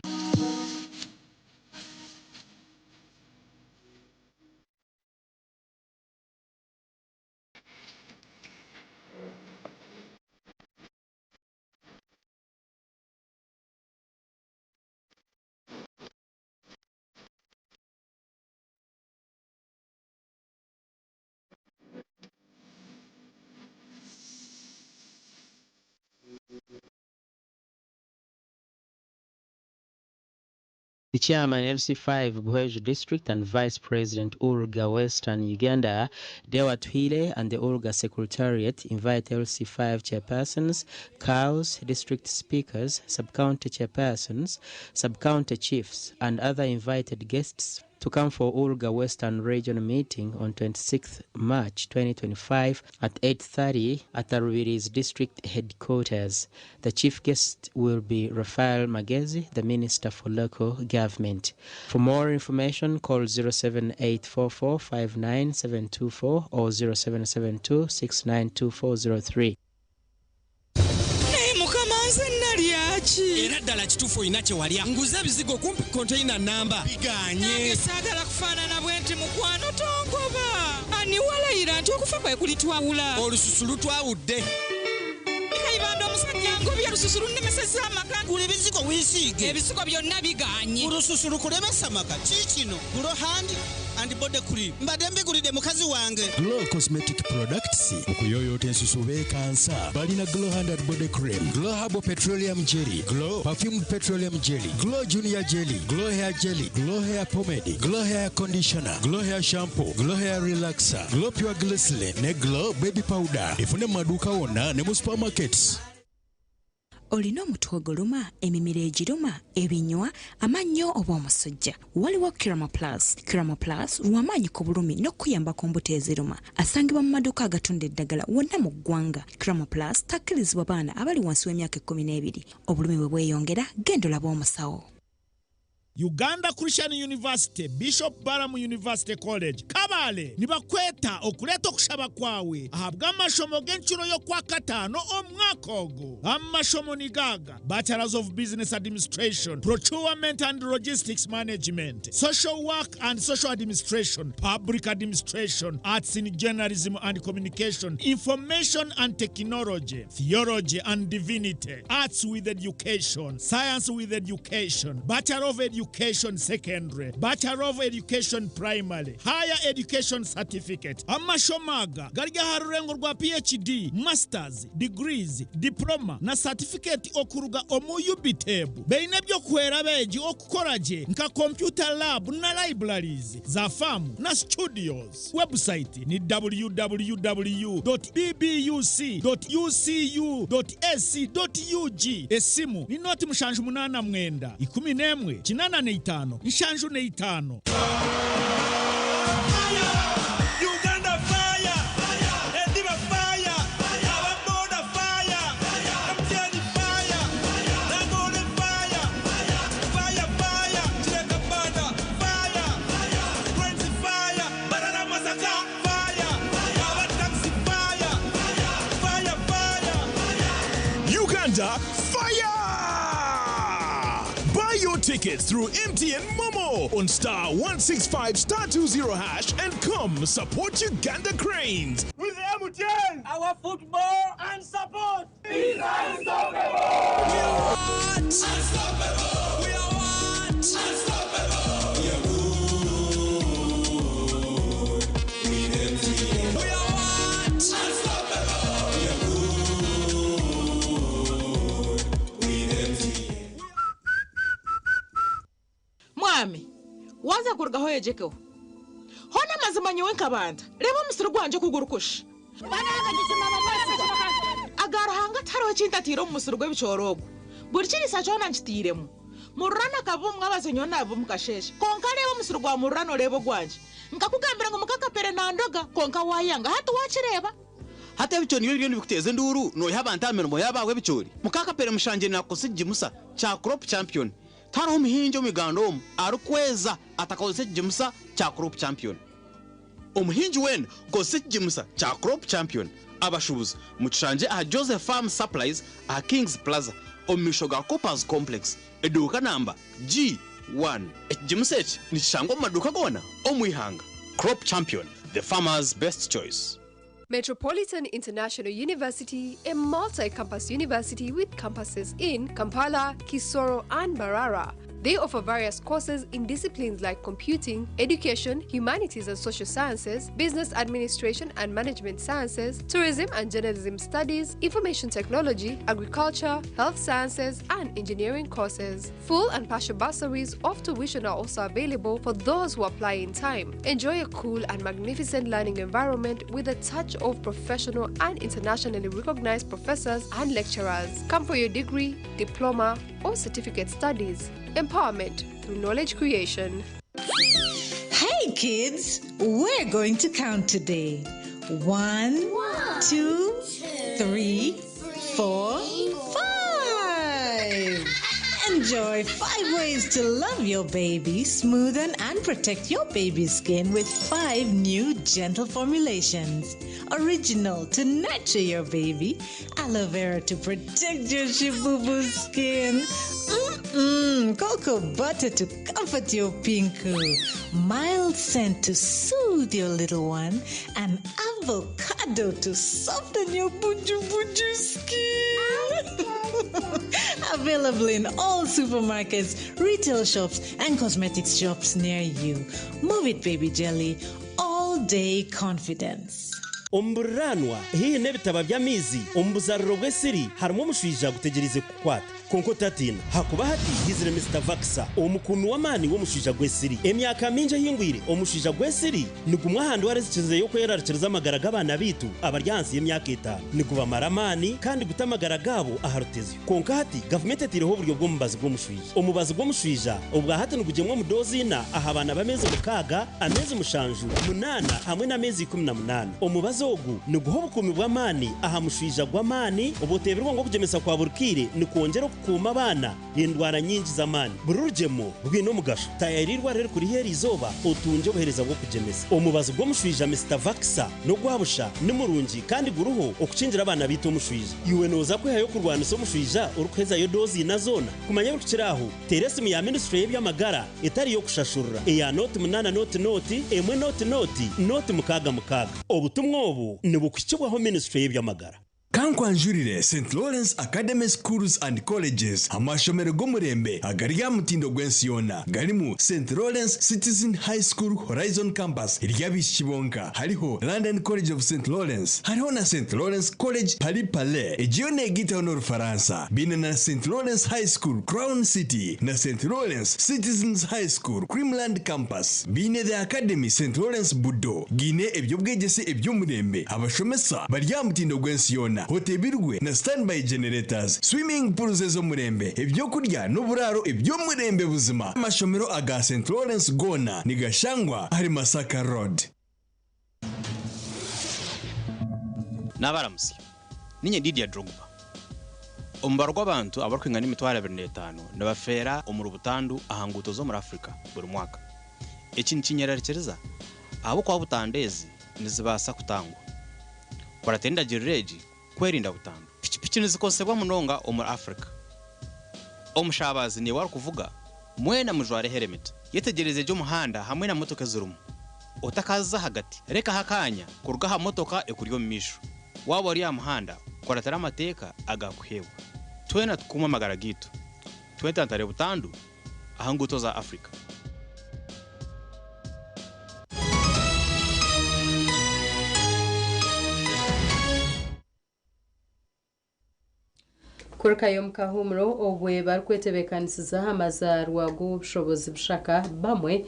The chairman LC5 Buhweju District and Vice President Urga Western Uganda, Dewa Twile, and the Urga Secretariat invite LC5 chairpersons, cows, district speakers, sub-county chairpersons, sub-county chiefs, and other invited guests to come for Urga Western Region meeting on 26th March 2025 at 8:30 at the Rubirizi District Headquarters. The chief guest will be Rafael Magezi, the Minister for Local Government. For more information, call 07844597724 or 0772692403. Naye mukama, nze nalyaki? Era ddala kituufu, olina kye walya. Nguza ebizigo kumpi konteyina namba biganye. Nange saagala kufaanana bwe nti. Mukwano, tongoba. Ani walayira nti okufa kwe kulitwawula? Olususu lutwawudde. Kayibanda, omusajja ngobye, olususu lunnemesezza amaka. Gula ebizigo weesiige. Ebizigo byonna biganye. Olususu lukulemesa maka. Kiikino Glow Hand and Body Cream, mbadde mbigulidde mukazi wange. Glow Cosmetic Products okuyoyoota ensusu beekansa. Balina Glow Hand and Body Cream, Glow Herbal Petroleum Jelly, Glow Perfumed Petroleum Jelly, Glow Junior Jelly, Glow Hair Jelly, Glow Hair Pomade, Glow Hair Conditioner, Glow Hair Shampoo, Glow Hair Relaxer, Glow Pure Glycerin ne Glow Baby Powder. Efune mu maduuka wonna ne mu supermarkets. Olina omutwe oguluma, emimiro egiruma, ebinywa, amannyo oba omusujja? Waliwo Kirama Plus. Kirama Plus lwamaanyi ku bulumi n'okuyamba ku mbuto eziruma. Asangibwa mu maduuka agatunda eddagala wonna mu ggwanga. Kirama Plus takkirizibwa baana abali wansi w'emyaka 12. Obulumi bwe bweyongera, genda olaba omusawo. Uganda Christian University, Bishop Balaam University College Kabale nibakweta okuleeta okushaba kwawe ahabwa amashomo g'enkiro y'okwa kataano omwaka ogu. Amashomo ni gaga: Bachelors of Business Administration, Procurement and Logistics Management, Social Work and Social Administration, Public Administration, Arts in Journalism and Communication, Information and Technology, Theology and Divinity, Arts with Education, Science with Education, Bachelor of Education Secondary, Bachelor of Education Primary, Higher Education Certificate. Amashomo aga gari aha rurengo rwa PhD, masters degrees, diploma na certificate okuruga omu UBTEB. Beine byokuhwera abeegi okukora gye nka computer lab na libraries za famu na studios. Website ni www.bbuc.ucu.ac.ug. Esimu ni 079 11 85 75. Uganda fire! Ediba fire! Ababoda fire! MTN fire! Dangote fire! Fire, fire! Chileka Banda fire! Friends fire! Banana Masaka fire! Aba taxi fire! Fire, fire! Uganda fire! tickets through MTN Momo on star 165 star 20 hash and come support Uganda Cranes. With MTN, our football and support is unstoppable. We are what? Unstoppable. We are what? Unstoppable. We are good. With MTN. We are what? Unstoppable. We are good. With MTN. Mwami waza kurugaho yejekeho hona amazima nyowe nkabanda reba omusiri gwanje kugurukusha aga Ruhanga tihariho kintu atiire omu musiri gw'ebicooro ogwo buri kirisa kyona nkitiiremu mururana akaba omwabazo nyowe naaba omukasheeshe konka reeba omusiri gwa mururana oreeba ogwangye nkakugambira ngu mukakapere nandoga konka wayanga hati wakireeba. Hati ebicoori nibyo biriyo nibikuteeza enduuru noiha abantu aha mirimo yaabo ahabw'ebicoori. Mukakapere mushangire naakukozesa ekigimusa kya Crop Champion. Tihariho muhingi omu Uganda omu arikweza atakakozesa ekigimusa kya Crop Champion. Omuhingi weena kozesa ekigimusa kya Crop Champion. Abashuubuzi mukishangye aha Joseph Farm Supplies aha Kings Plaza omu maisho ga Coopers Complex eduuka namba G1. Ekigimusa eki nikishangwa omu maduuka goona omu ihanga. Crop Champion, the farmer's best choice. Metropolitan International University, a multi campus university with campuses in Kampala, Kisoro, and Mbarara. They offer various courses in disciplines like computing, education, humanities and social sciences, business administration and management sciences, tourism and journalism studies, information technology, agriculture, health sciences, and engineering courses. Full and partial bursaries of tuition are also available for those who apply in time. Enjoy a cool and magnificent learning environment with a touch of professional and internationally recognized professors and lecturers. Come for your degree, diploma, or certificate studies. Empowerment through knowledge creation. Hey kids, we're going to count today. 1, 2, 3, 4, 5. Enjoy 5 ways to love your baby, smoothen and protect your baby's skin with 5 new gentle formulations. Original to nurture your baby, aloe vera to protect your shibubu skin, cocoa butter to comfort your pinku, mild scent to soothe your little one, and avocado to soften your buju buju skin. Available in all supermarkets, retail shops, and cosmetics shops near you. Move it, baby jelly. All day confidence. Omu buriranwa haihi n'ebitaba by'amaizi omu buzariro bw'esiri harimu omushwija gutegyereize kukukwata. Kwonka otatiina hakuba hati haizire Mister Vaxa omukuumi w'amaani w'omushwija gw'esiri. Emyaka mingi ehingwire omushwija gw'esiri ni gumwe aha ndwara ezikizireyo kwerarikiriza amagara g'abaana baitu abari ahansi y'emyaka etaano. Nigubamara amaani kandi guta amagara gaabo aha rutezyo. Kwonka hati gavumenti etaireho oburyo bw'omubazi gw'omushwija. Omubazi gw'omushwija obwa hati nigugyemwa omu doozi ina aha baana b'ameezi mukaaga, ameezi mushanju, munaana hamwe n'ameezi 18. Omubazi ogu niguha obukuumi bw'amaani aha mushwija gw'amaani obu oteebirwe ngu okugyemesa kwa buri kaire nikwongyera okukuuma abaana endwara nyingi z'amaani. Buri rugyemo rwine omugasho. Taayaayira eirwariro erikuri haihi eriizooba otungye obuheereza bw'okugyemesa. Omubazi gw'omushwija Mister Vaxa n'ogwa busha, ni murungi kandi guriho okukingira abaana baitu omushwija. Iwe nooza kwehayo kurwanisa omushwija orikuhezayo doozi ina zoona? Kumanya ebirikukira aho, teera esimu ya Minisitule y'eby'amagara etari y'okushashurira eya nooti munaana nooti nooti emwe nooti nooti nooti mukaaga mukaaga. Obutumwa obu nibukuhikibwaho Minisitule y'eby'amagara. Kankwanjurire St. Lawrence Academy Schools and Colleges, amashomero g'omurembe agari aha mutindo gw'ensi yoona. Garimu St. Lawrence Citizen High School Horizon Campus ery'abaishiki bonka, hariho London College of St. Lawrence, hariho na St. Lawrence College Paris Palais, egi yo neegaitaho n'Orufaransa. Baine na St. Lawrence High School Crown City na St. Lawrence Citizens High School Creamland Campus. Baine The Academy St. Lawrence Budo, gaine eby'obwegyese eby'omurembe, abashomesa bari aha mutindo gw'ensi yoona, oteebirwe na standby generators, swimming pools ez'omurembe, eby'okurya n'oburaaro eby'omurembe buzima. Amashomero aga St. Lawrence goona nigashangwa ahari Masaka Road. Naabaramutsya. Niinye Didier Drogba. Omubaro gw'abantu abarikwingana 25,000 nibafeera omuri butandu aha nguuto z'omuri Africa buri mwaka. Eki nikinyerarikiriza ahabw'okuba butandu ezi nizibaasa kutangwa. Kuratira endagiriro egi kwerinda butandu. Pikipiki nizikozesebwa munonga omuri Africa. Omushabazi niiwe arikuvuga Mwena mujware helemeti. Yetegyereze gye omuhanda hamwe na motoka ezirimu. Otakaza ahagati, rekaho akaanya kuruga aha motoka ekuri omu maisho. Waaba ori aha muhanda, kuratira amateeka agakuheebwa. Twena tukuume amagara gaitu. Twetantare butandu aha nguuto za Africa. Kurukayo omu kahuumuro obwe barikwetebeekanisiza amazaarwa g'obushobozi bushaka bamwe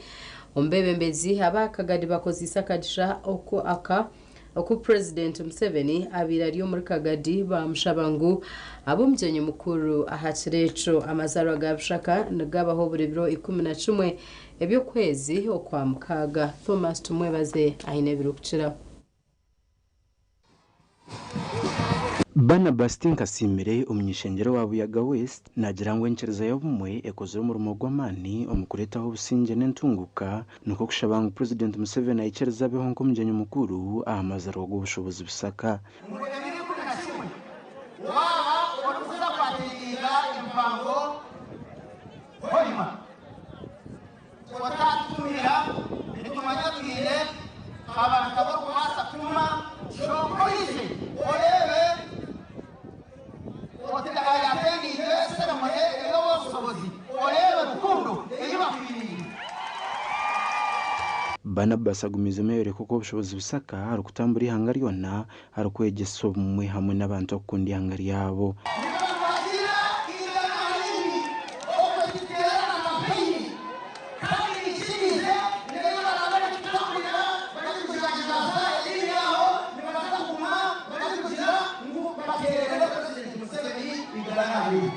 omu beebembezi aba Kagadi bakozeise akagisha oku aka oku Purezidenti Museveni abaire ari omuri Kagadi baamushaba ngu abe omugyenyi mukuru aha kiro ekyo. Amazaarwa ga Bushaka nigabaho buri biro 11 eby'okwezi Okwamukaaga. Thomas Tumwebaze aine ebirikukiraho. Barnabas Tinkasiimire omuny'ishengyero wa Buyaga West naagira ngu enyikiriza y'obumwe ekozire omurimo gw'amaani omu kureetaho obusingye n'entunguuka nikwo kushaba ngu Purezidenti Museveni aikirize abeho nk'omugyenyi mukuru aha mazarwa g'obushobozi Busaka. Waaba orikuza kwatendinga empango Hoima, otatutumira nitumanya twine abantu abarikubaasa kutuma kyonka oije oreebe oti ayatendinze ceremony ey'obushobozi oreebe rukundo ei bakwiniire. Barnabas agumiizemu ayoreka oku obushobozi Busaka arikutambura eihanga ryona arikwegyesa obumwe hamwe n'abantu okukunda eihanga ryabo. Nibabagira igana ribi okwe tuteerana kampeyini kandi nikiriize nibaija baraabe nikitutambulira barikugizagizaza erindi aho nibaza kuguma barikugira ngu bateerere Purezidenti Museveni igana ribi.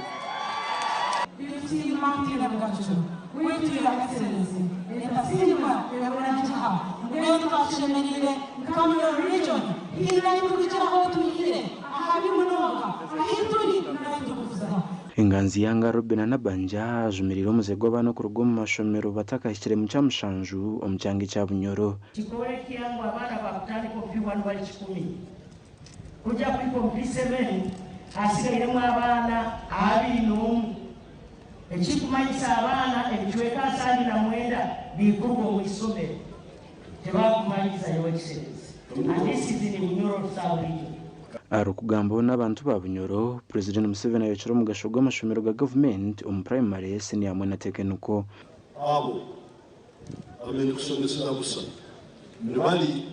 15 Martin Gacu, waitu Your Excellency, nitasiima eburakiha mbwenu twashemereire nka Munyoro region hiine ahi turikukiraho tuhikire ahabi munonga ahi turi n'ahi turikuza. Enganzi y'anga Robinah Nabbanja ajumiriire omuze gw'abaana okuruga omu mashomero batakahikire mu kyamushanju omu kyanga ekya Bunyoro. Kikorekya ngu abaana bakutandika omu P1 bari 100 kujya kuhika omu P7 hasigairemu abaana 21 ekikumanyisa abaana ebicweka 79 bikuruga omu isomero tebakumanyisa Your Excellency and this is in Bunyoro sub region. Arikugambaho n'abantu ba Bunyoro, Purezidenti Museveni ayokire omugasho gw'amashomero ga gavumenti omu purayimare, siniya hamwe na tekiniko. Abo abaine kushomeseza busha nibari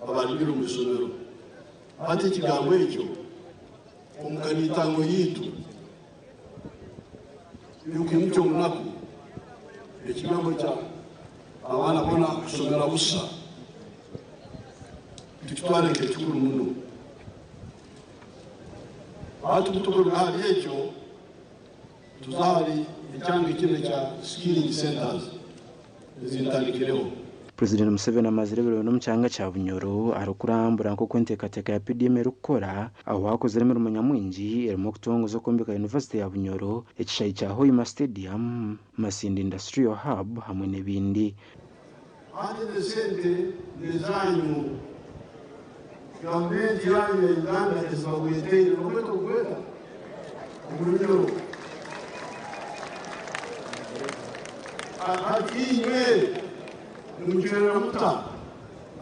abarugire omu ishomero. Hati ekigambo ekyo omu kaniitango yaitu y'okwimukya omunaku, ekigambo kya abaana boona kushomera busha tukitware nk'ekikuru muno. Hati kutukuruga ahari ekyo tuza ahari ekyanga ekindi kya skilling centers ezintandikireho. Purezidenti Museveni amazire ebiro bina omu kyanga kya Bunyoro arikurambura nk'oku enteekateeka ya PDM erikukora ahu akozire emirimo nyamwingi erimu okutongoza okwombeka yunivasite ya Bunyoro, ekishaayi kya Hoima Stadium, Masindi Industrial Hub hamwe n'ebindi. Hati ezo sente n'ezanyu, gavumenti yanyu ya Uganda ezibagweteire nokweta okugweta omu Runyoro. Hati inywe nimucwerera muta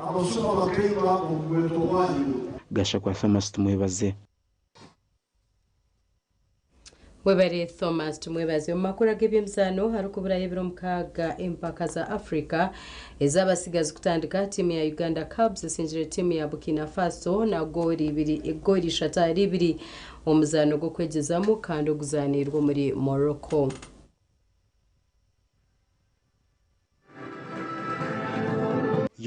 abasuma bakaiba obugweto bwanyu. Gashakwa Thomas Tumwebaze. Webare Thomas Tumwebaze. Omu makuru ag'eby'emizaano harikuburayo ebiro 6 empaka za Africa ez'abasigazi kutandika, tiimu ya Uganda Cubs esingire tiimu ya Burkina Faso na goori ibiri goori ishatu ahari ibiri omuzaano gw'okwegyezamu kandi oguzaaniirwe omuri Morocco.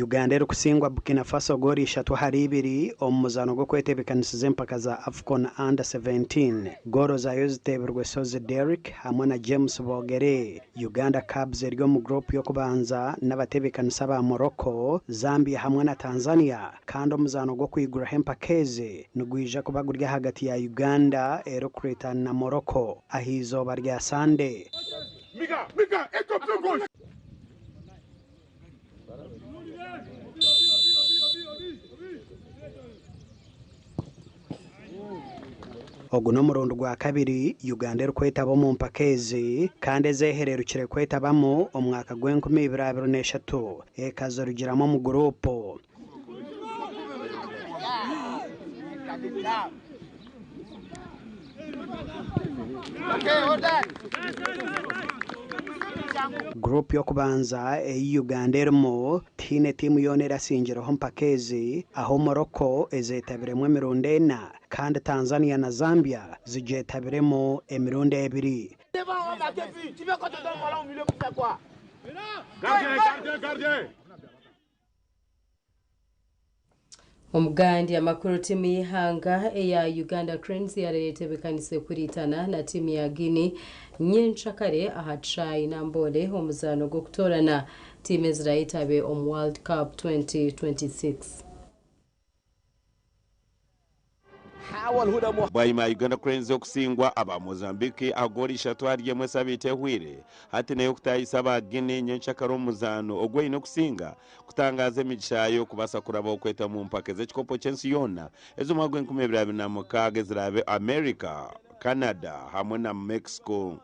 Uganda erikusingwa Burkina Faso goori ishatu ahari ibiri omu muzaano gw'okwetebeekanisiza empaka za AFCON Under 17. Goolo zaayo ziteebirwe Ssozi Derrick hamwe na James Bogere. Uganda Cubs eri omu guruupu y'okubanza n'abatebeekanisa ba Morocco, Zambia hamwe na Tanzania kandi omuzaano gw'okwiguraho empaka ezi nigwija kuba guri ahagati ya Uganda erikureetana na Morocco ah'eizooba rya Sande. Mika, Mika, eto gauche. Ogu n'omurundi gwa kabiri Uganda erikwetaba omu mpaka ezi kandi ezeehererukire kwetabamu omu mwaka gw'enkumi ibiri abiri n'eshatu ekazirugiramu omu guruupu. Guruupu y'okubanza ei Uganda erimu tihaine tiimu yoona erasingireho mpaka ezi aho Morocco ezeetabiremu emirundi ena kandi Tanzania na Zambia zigyetabiremu emirundi ebiri. Omugandi amakuru tiimu y'eihanga eya Uganda Cranes yareetebekanise kuriitana na tiimu ya Guinea nyenkyakare aha kishaayi Namboole omuzaano gw'okutoorana tiimu ezirayetabe omu World Cup 2026. Bwanyima ya Uganda Cranes okusingwa aba Mozambique aha goolo ishatu ahari emwe esabiiti ehweire, hati n'ey'okutaahisa aba Guinea nyenkyakare omu muzaano ogu eine okusinga kutangaaza emigisha yaayo kubaasa kurabaho kweta omu mpaka ez'ekikopo ky'ensi yoona ez'omwaka gw'enkumi ibiri abiri na mukaaga eziraabe America, Canada hamwe na Mexico.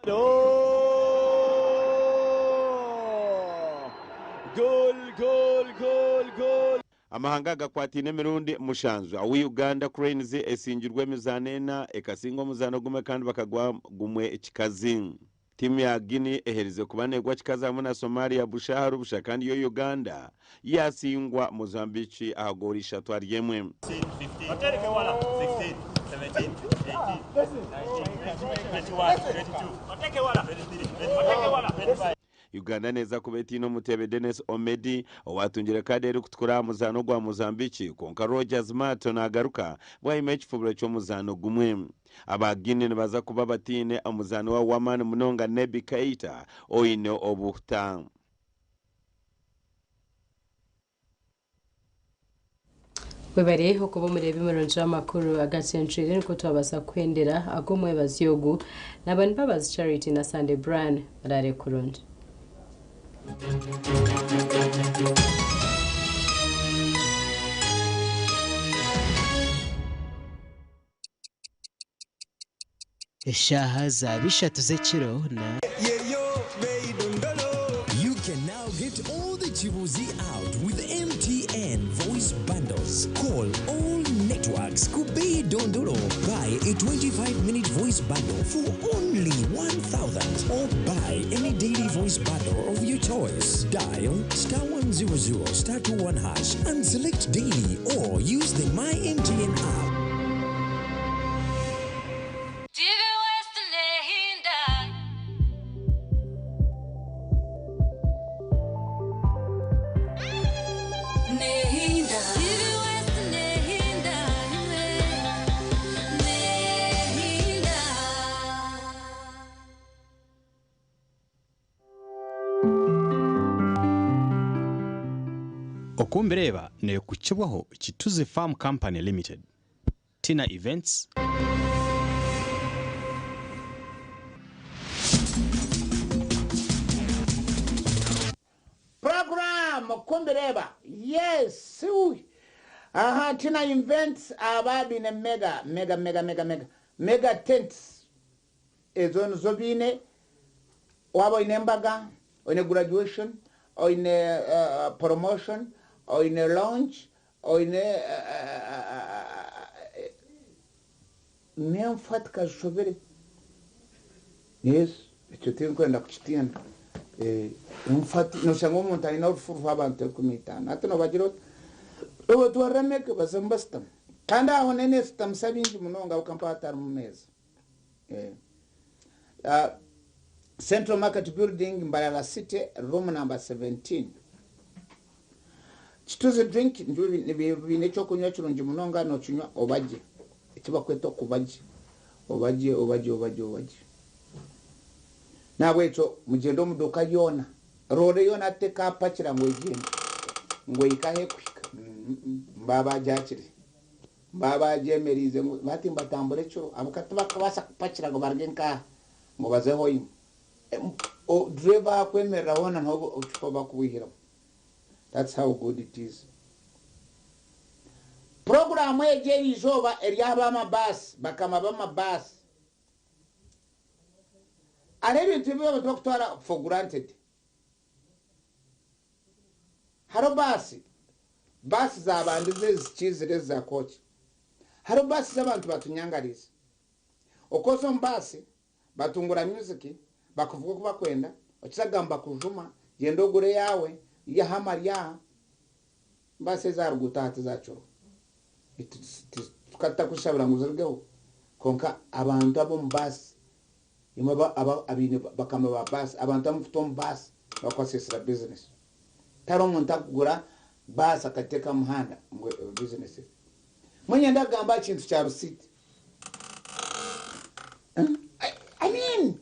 Amahanga agakwataine emirundi mushanju ahu Uganda Cranes esingirwe emizaano ena, ekasinga omuzaano gumwe kandi bakagwa gumwe kikazi. Tiimu ya Guinea eherize kuba neegwa kikazi hamwe na Somalia busha ahari busha kandi yo Uganda yaasingwa Mozambique aha goolo ishatu ahari emwe. Uganda neeza kuba etaine omuteebe Denis Omedi owaatungire kaadi erikutukura aha muzaano gwa Mozambique kwonka Rogers Mato naagaruka bwanyima y'ekifubiro ky'omuzaano gumwe. Aba Guinea nibaza kuba bataine omuzaani waabo w'amaani munonga Naby Keita oine obuhuta. Webare okuba omureebi murungi w'amakuru agacencwire nikwo twabaasa kuhendera ag'omwebazyo ogu naba ni Mbabazi Charity na Sunday Brian. Muraare kurungi. Eshaaha zaaba ishatu z'ekiro na. You can now get all the Chibuzi out with MTN voice bundles. Call all networks Kubei Dondolo. Buy a 25-minute voice bundle for only 1,000 or buy any daily voice bundle of your choice. Dial star 100 star 21 hash and select daily or use the My MTN app. TV West Nehinda. Nehinda. TV West Nehinda. Nehinda. Okumbireeba neekukibwaho Kituzi Farm Company Limited, Tina Events, Program Kumbireeba yes aha Tina Events aba baine mega mega mega mega mega mega tents ezo nizo baine waaba oine embaga oine graduation oine promotion oine launch oine n'enfatika zishobire yes ekyo tinkwenda kukitiina noshanga omuntu aine orufu rw'abantu enkumi itaano hati nobagira oti obatwarire mega bazemu basitama kandi aho nenesitamisa bingi munonga ahabw'okuba hatarimu meeza. Central Market Building, Mbarara City, room number 17. Kituzi Drink biine ekyokunywa kirungi munonga nokinywa obagye, ekibakweta okubagye, obagye, obagye, obagye, obagye. Nahabwekyo mugyende omu duuka yoona, roore yoona hati tekapakira ngu egyende, ngu ehike ahu ekuhika, baba bagyakire, baba bagyemereize ngu hati nibatambura ekiro ahabw'okuba tibakubaasa kupakira ngu baruge nk'aha ngu baze Hoima. Driver akwemerera hoona niho obucupa bakubwihiramu. That's how good it is. Puroguraamu egi eri izooba ery'aha b'amabaasi, bakama b'amabaasi. Hariho ebintu ebi abantu barikutwara for granted. Hariho baasi, baasi zaabandize ezikiizire ezi za kooki. Hariho baasi z'abantu batunyangariize. Okoza omu baasi, batungura music, bakuvuga oku bakwenda, okiza kugamba bakujuma, gyenda ogure eyaawe, ihaho amari aha. Baasi ez'aha ruguuto aha tizaakiriho. Tukaba tutarikuzishabira ngu zirugeho, kwonka abantu ab'omu baasi, imwe abaine bakama ba baasi, abantu abu omu baasi nibakukwasisira bizinesi. Tihariho omuntu arikugura baasi akagiteeka aha muhanda ngu ebe bizinesi ye. Mbwenu niinyenda kugamba aha kintu kya risiiti. I mean,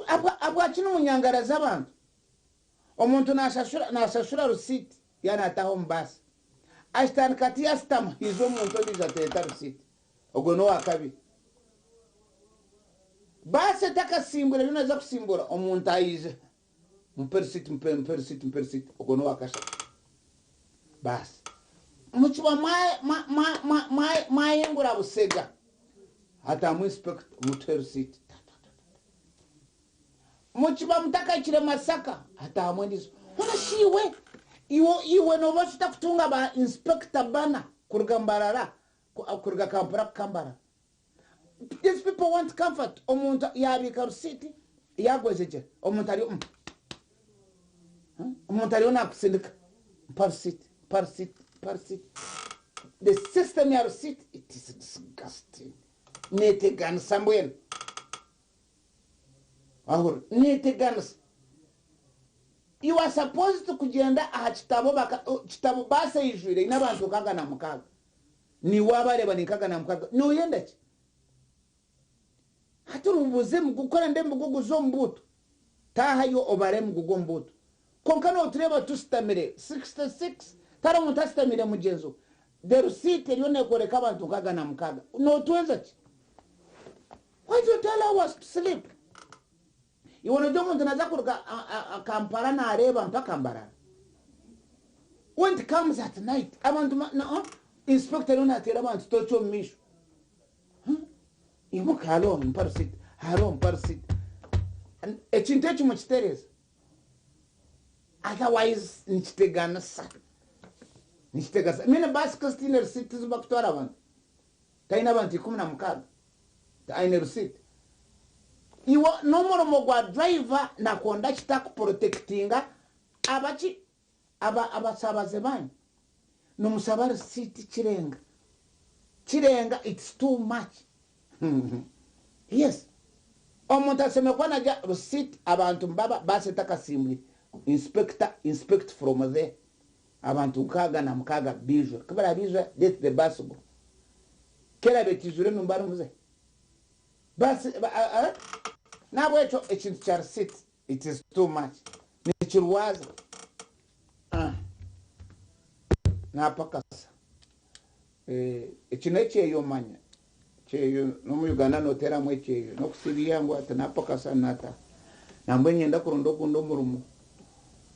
ahabwaki nimunyangaraza abantu? Omuntu naashashura risiiti yaaba naataaha omu baasi. Akitandika ati yaashutama, haija omuntu ondiijo ateeta risiiti. Ogwo n'owa kabiri. Baasi etakasimbwire eriyo neeza kusimbura, omuntu aija, mumpe risiiti, mumpe, mumpe risiiti, mumpe risiiti. Ogwo n'owa kashatu. Baasi. Mukiba mwahingura Busega, hataamu inspector, mutuhe risiiti. Mukiba mutakahikire Masaka, hataahamu endiijo. Hoona shi iwe, iwe, iwe nooba otakutunga ba inspector bana kuruga Mbarara, kuruga Kampala kuhika Mbarara? These people want comfort. Omuntu yaabiika risiiti, yaagwejegyera, omuntu ari omu, omuntu ariyo naakusindika, mpa risiiti, mpa risiiti, mpa risiiti. The system ya risiiti, it is disgusting. Neeteganisa mbwenu. Wahurira? Neteganisa. You are supposed kugyenda aha kitabo baka kitabo baasi eijwire eine abantu nkaaga na mukaaga. Niiwe waabareeba ni nkaaga na mukaaga. Nooyenda ki? Hati orubuuze emigugu kora nde emigugu guze omu buutu. Taahayo obare emigugu omu buutu. Kwonka nootureeba tushutamire 66 tihariho omuntu ashutamiire mugyenzi we. The receipt eriyo neekworeka abantu nkaaga na mukaaga. Nootwenza ki? Why do you tell us to sleep? Iwe nogira omuntu naza kuruga Kampala nareeba mpaka Mbarara. When it comes at night, abantu na inspector ariyo nateera abantu tochi omu maisho. Imuka haro mpa receipt, haro mpa receipt. Ekintu eki mukitereeze. Otherwise nikiteganisa. Nikiteganisa. Mini bus ko zitiine receipt tizibakutwara abantu. Taine abantu 16 aine receipt. Iwe n'omurimo gwa driver na conductor ku protectinga abaki aba abasaabaze banyu. Nimushaba receipt kirenga kirenga it's too much yes omuntu ashemereire kuba nagya receipt abantu nibaba bus etakasimbwire inspector inspect from there abantu 66 baijura kubarabaijura let the bus go. Ku eraabe etaijwire nimba nimuza hi? Baasi N'ahabw'ekyo ekintu kya receipt it is too much nikirwaza. Naapakasa. Eki n'ekyeyo manya. Ekyeyo n'omu Uganda nooteeramu ekyeyo n'okusiiba eihangwe ati naapakasa naataaha. Nambwenu niinyenda kuronda ogundi omurimo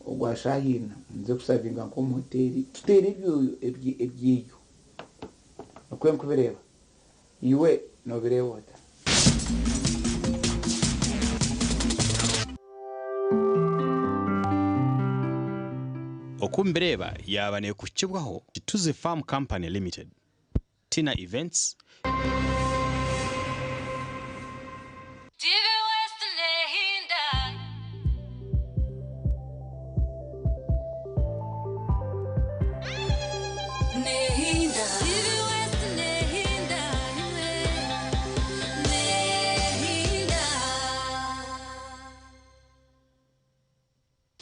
ogwa shaaha ina nze kusavinga nk'omu hoteeri tuteere ebyoyo ebyeyo. Nikwo nkubireeba. Iwe noobireeba ota? Oku mbireeba yaaba neekuhikibwaho Kituzi Farm Company Limited, Tina Events, TV West nehinda. Nehinda. TV West nehinda imwe. Nehinda.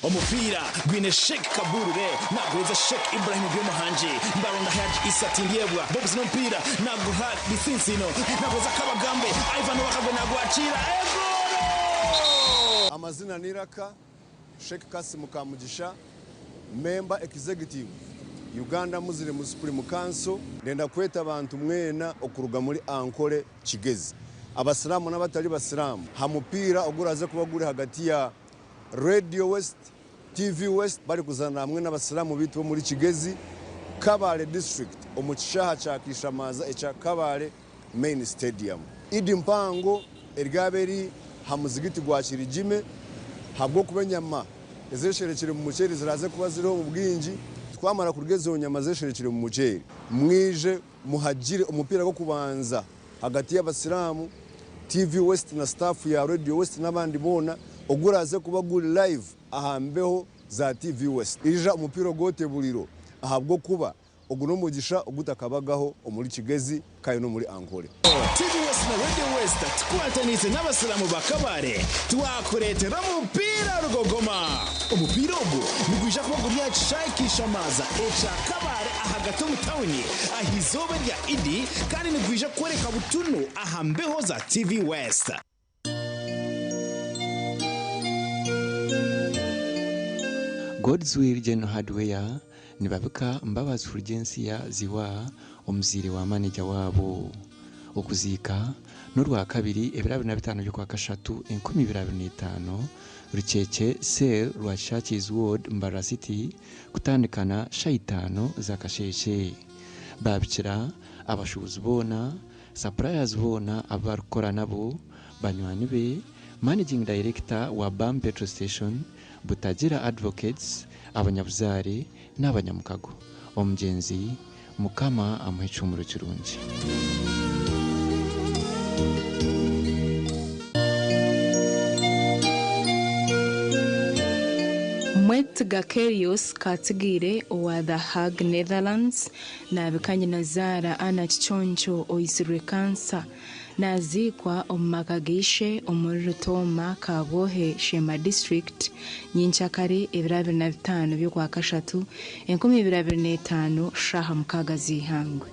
Omupiira gwine Sheikh Kaburure naguheereza Sheikh Ibrahim Byomuhangi Mbaronda Hajj Issa Tindyebwa Bobs n'omupiira naguha Bitsintsino naguheereza Kabagambe Ivan Owakagwe nagwakiira egoolo! Amazina ni Iraka Sheikh Kassim Kamugisha, Member Executive, Uganda Muslim Supreme Council. Ndenda kweta abantu mwena okuruga muri Ankole Kigezi, Abasiraamu n'abatari Basiraamu ha mupiira oguraze kuba guri hagati ya Radio West, TV West barikuzana hamwe n'Abasiraamu baitu b'omuri Kigezi. Kabale district omu kishaaha kya Kishamaza ekya Kabale Main Stadium. Idi mpango eryaba eri ha muzigiti gwa Kirigime ahabw'okuba enyama ezesherekire omu muceeri ziraaze kuba ziriho omu bwingi. Twamara kurya ezo nyama zesherekire omu muceeri, mwije muhagire omupiira gw'okubanza hagati y'Abasiraamu, TV West na staff ya Radio West n'abandi boona oguraaze kuba guri live aha mbeho za TV West. Ija omupiira ogwote buriro ahabw'okuba ogu n'omugisha ogutakabagaho omuri Kigezi kandi n'omuri Ankole. TV West na Radio West tukwataniise n'abasiraamu ba Kabale twakureetera omupiira rugogoma. Omupiira ogu nigwija kuba guri aha kishaayi Kishamaza ekya Kabale ahagati omu tawuni aha izooba erya Idi kandi nigwija kworeka butunu aha mbeho za TV West. Godswill General Hardware nibabika Mbabazi Fulgensia Ziwa omuzaire wa maneja waabo. Okuziika n'orwakabiri ebiro 25 by'okwakashatu 2025, Rukyekye Cell Rwakishaki's Ward, Mbarara City kutandikana shaaha itaano z'akasheeshe. Baabikira abashuubuzi boona, suppliers boona abu barikukora nabo, banywani be, Managing Director wa Bam Petrol Station, Butagira Advocates, abanyabuzaare n'abanyamukago. Omugyenzi Mukama amuhe ekihuumuro kirungi. Mwetsiga Kerios Katsigaire owa The Hague, Netherlands, naabika nyinazaara Anna Kiconco oitsirwe kansa. Naaziikwa omu maka ga ishe omuri Rutooma, Kabwohe, Sheema District, nyenkyakare ebiro 25 by'Okwakashatu, 2025, shaaha mukaaga z'eihangwe.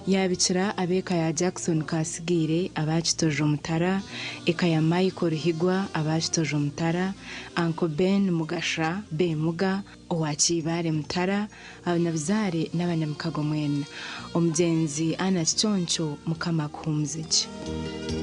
Yaabikira ab'eka ya Jackson Kasigaire aba Kitojo Mutara, eka ya Michael Ruhigwa aba Kitojo Mutara, Uncle Ben Mugasha Bemuga owa Kiibaare Mutara, abanyabuzaare n'abanyamukago mwena. Omugyenzi Anna Kiconco Mukama akuhuumuze gye.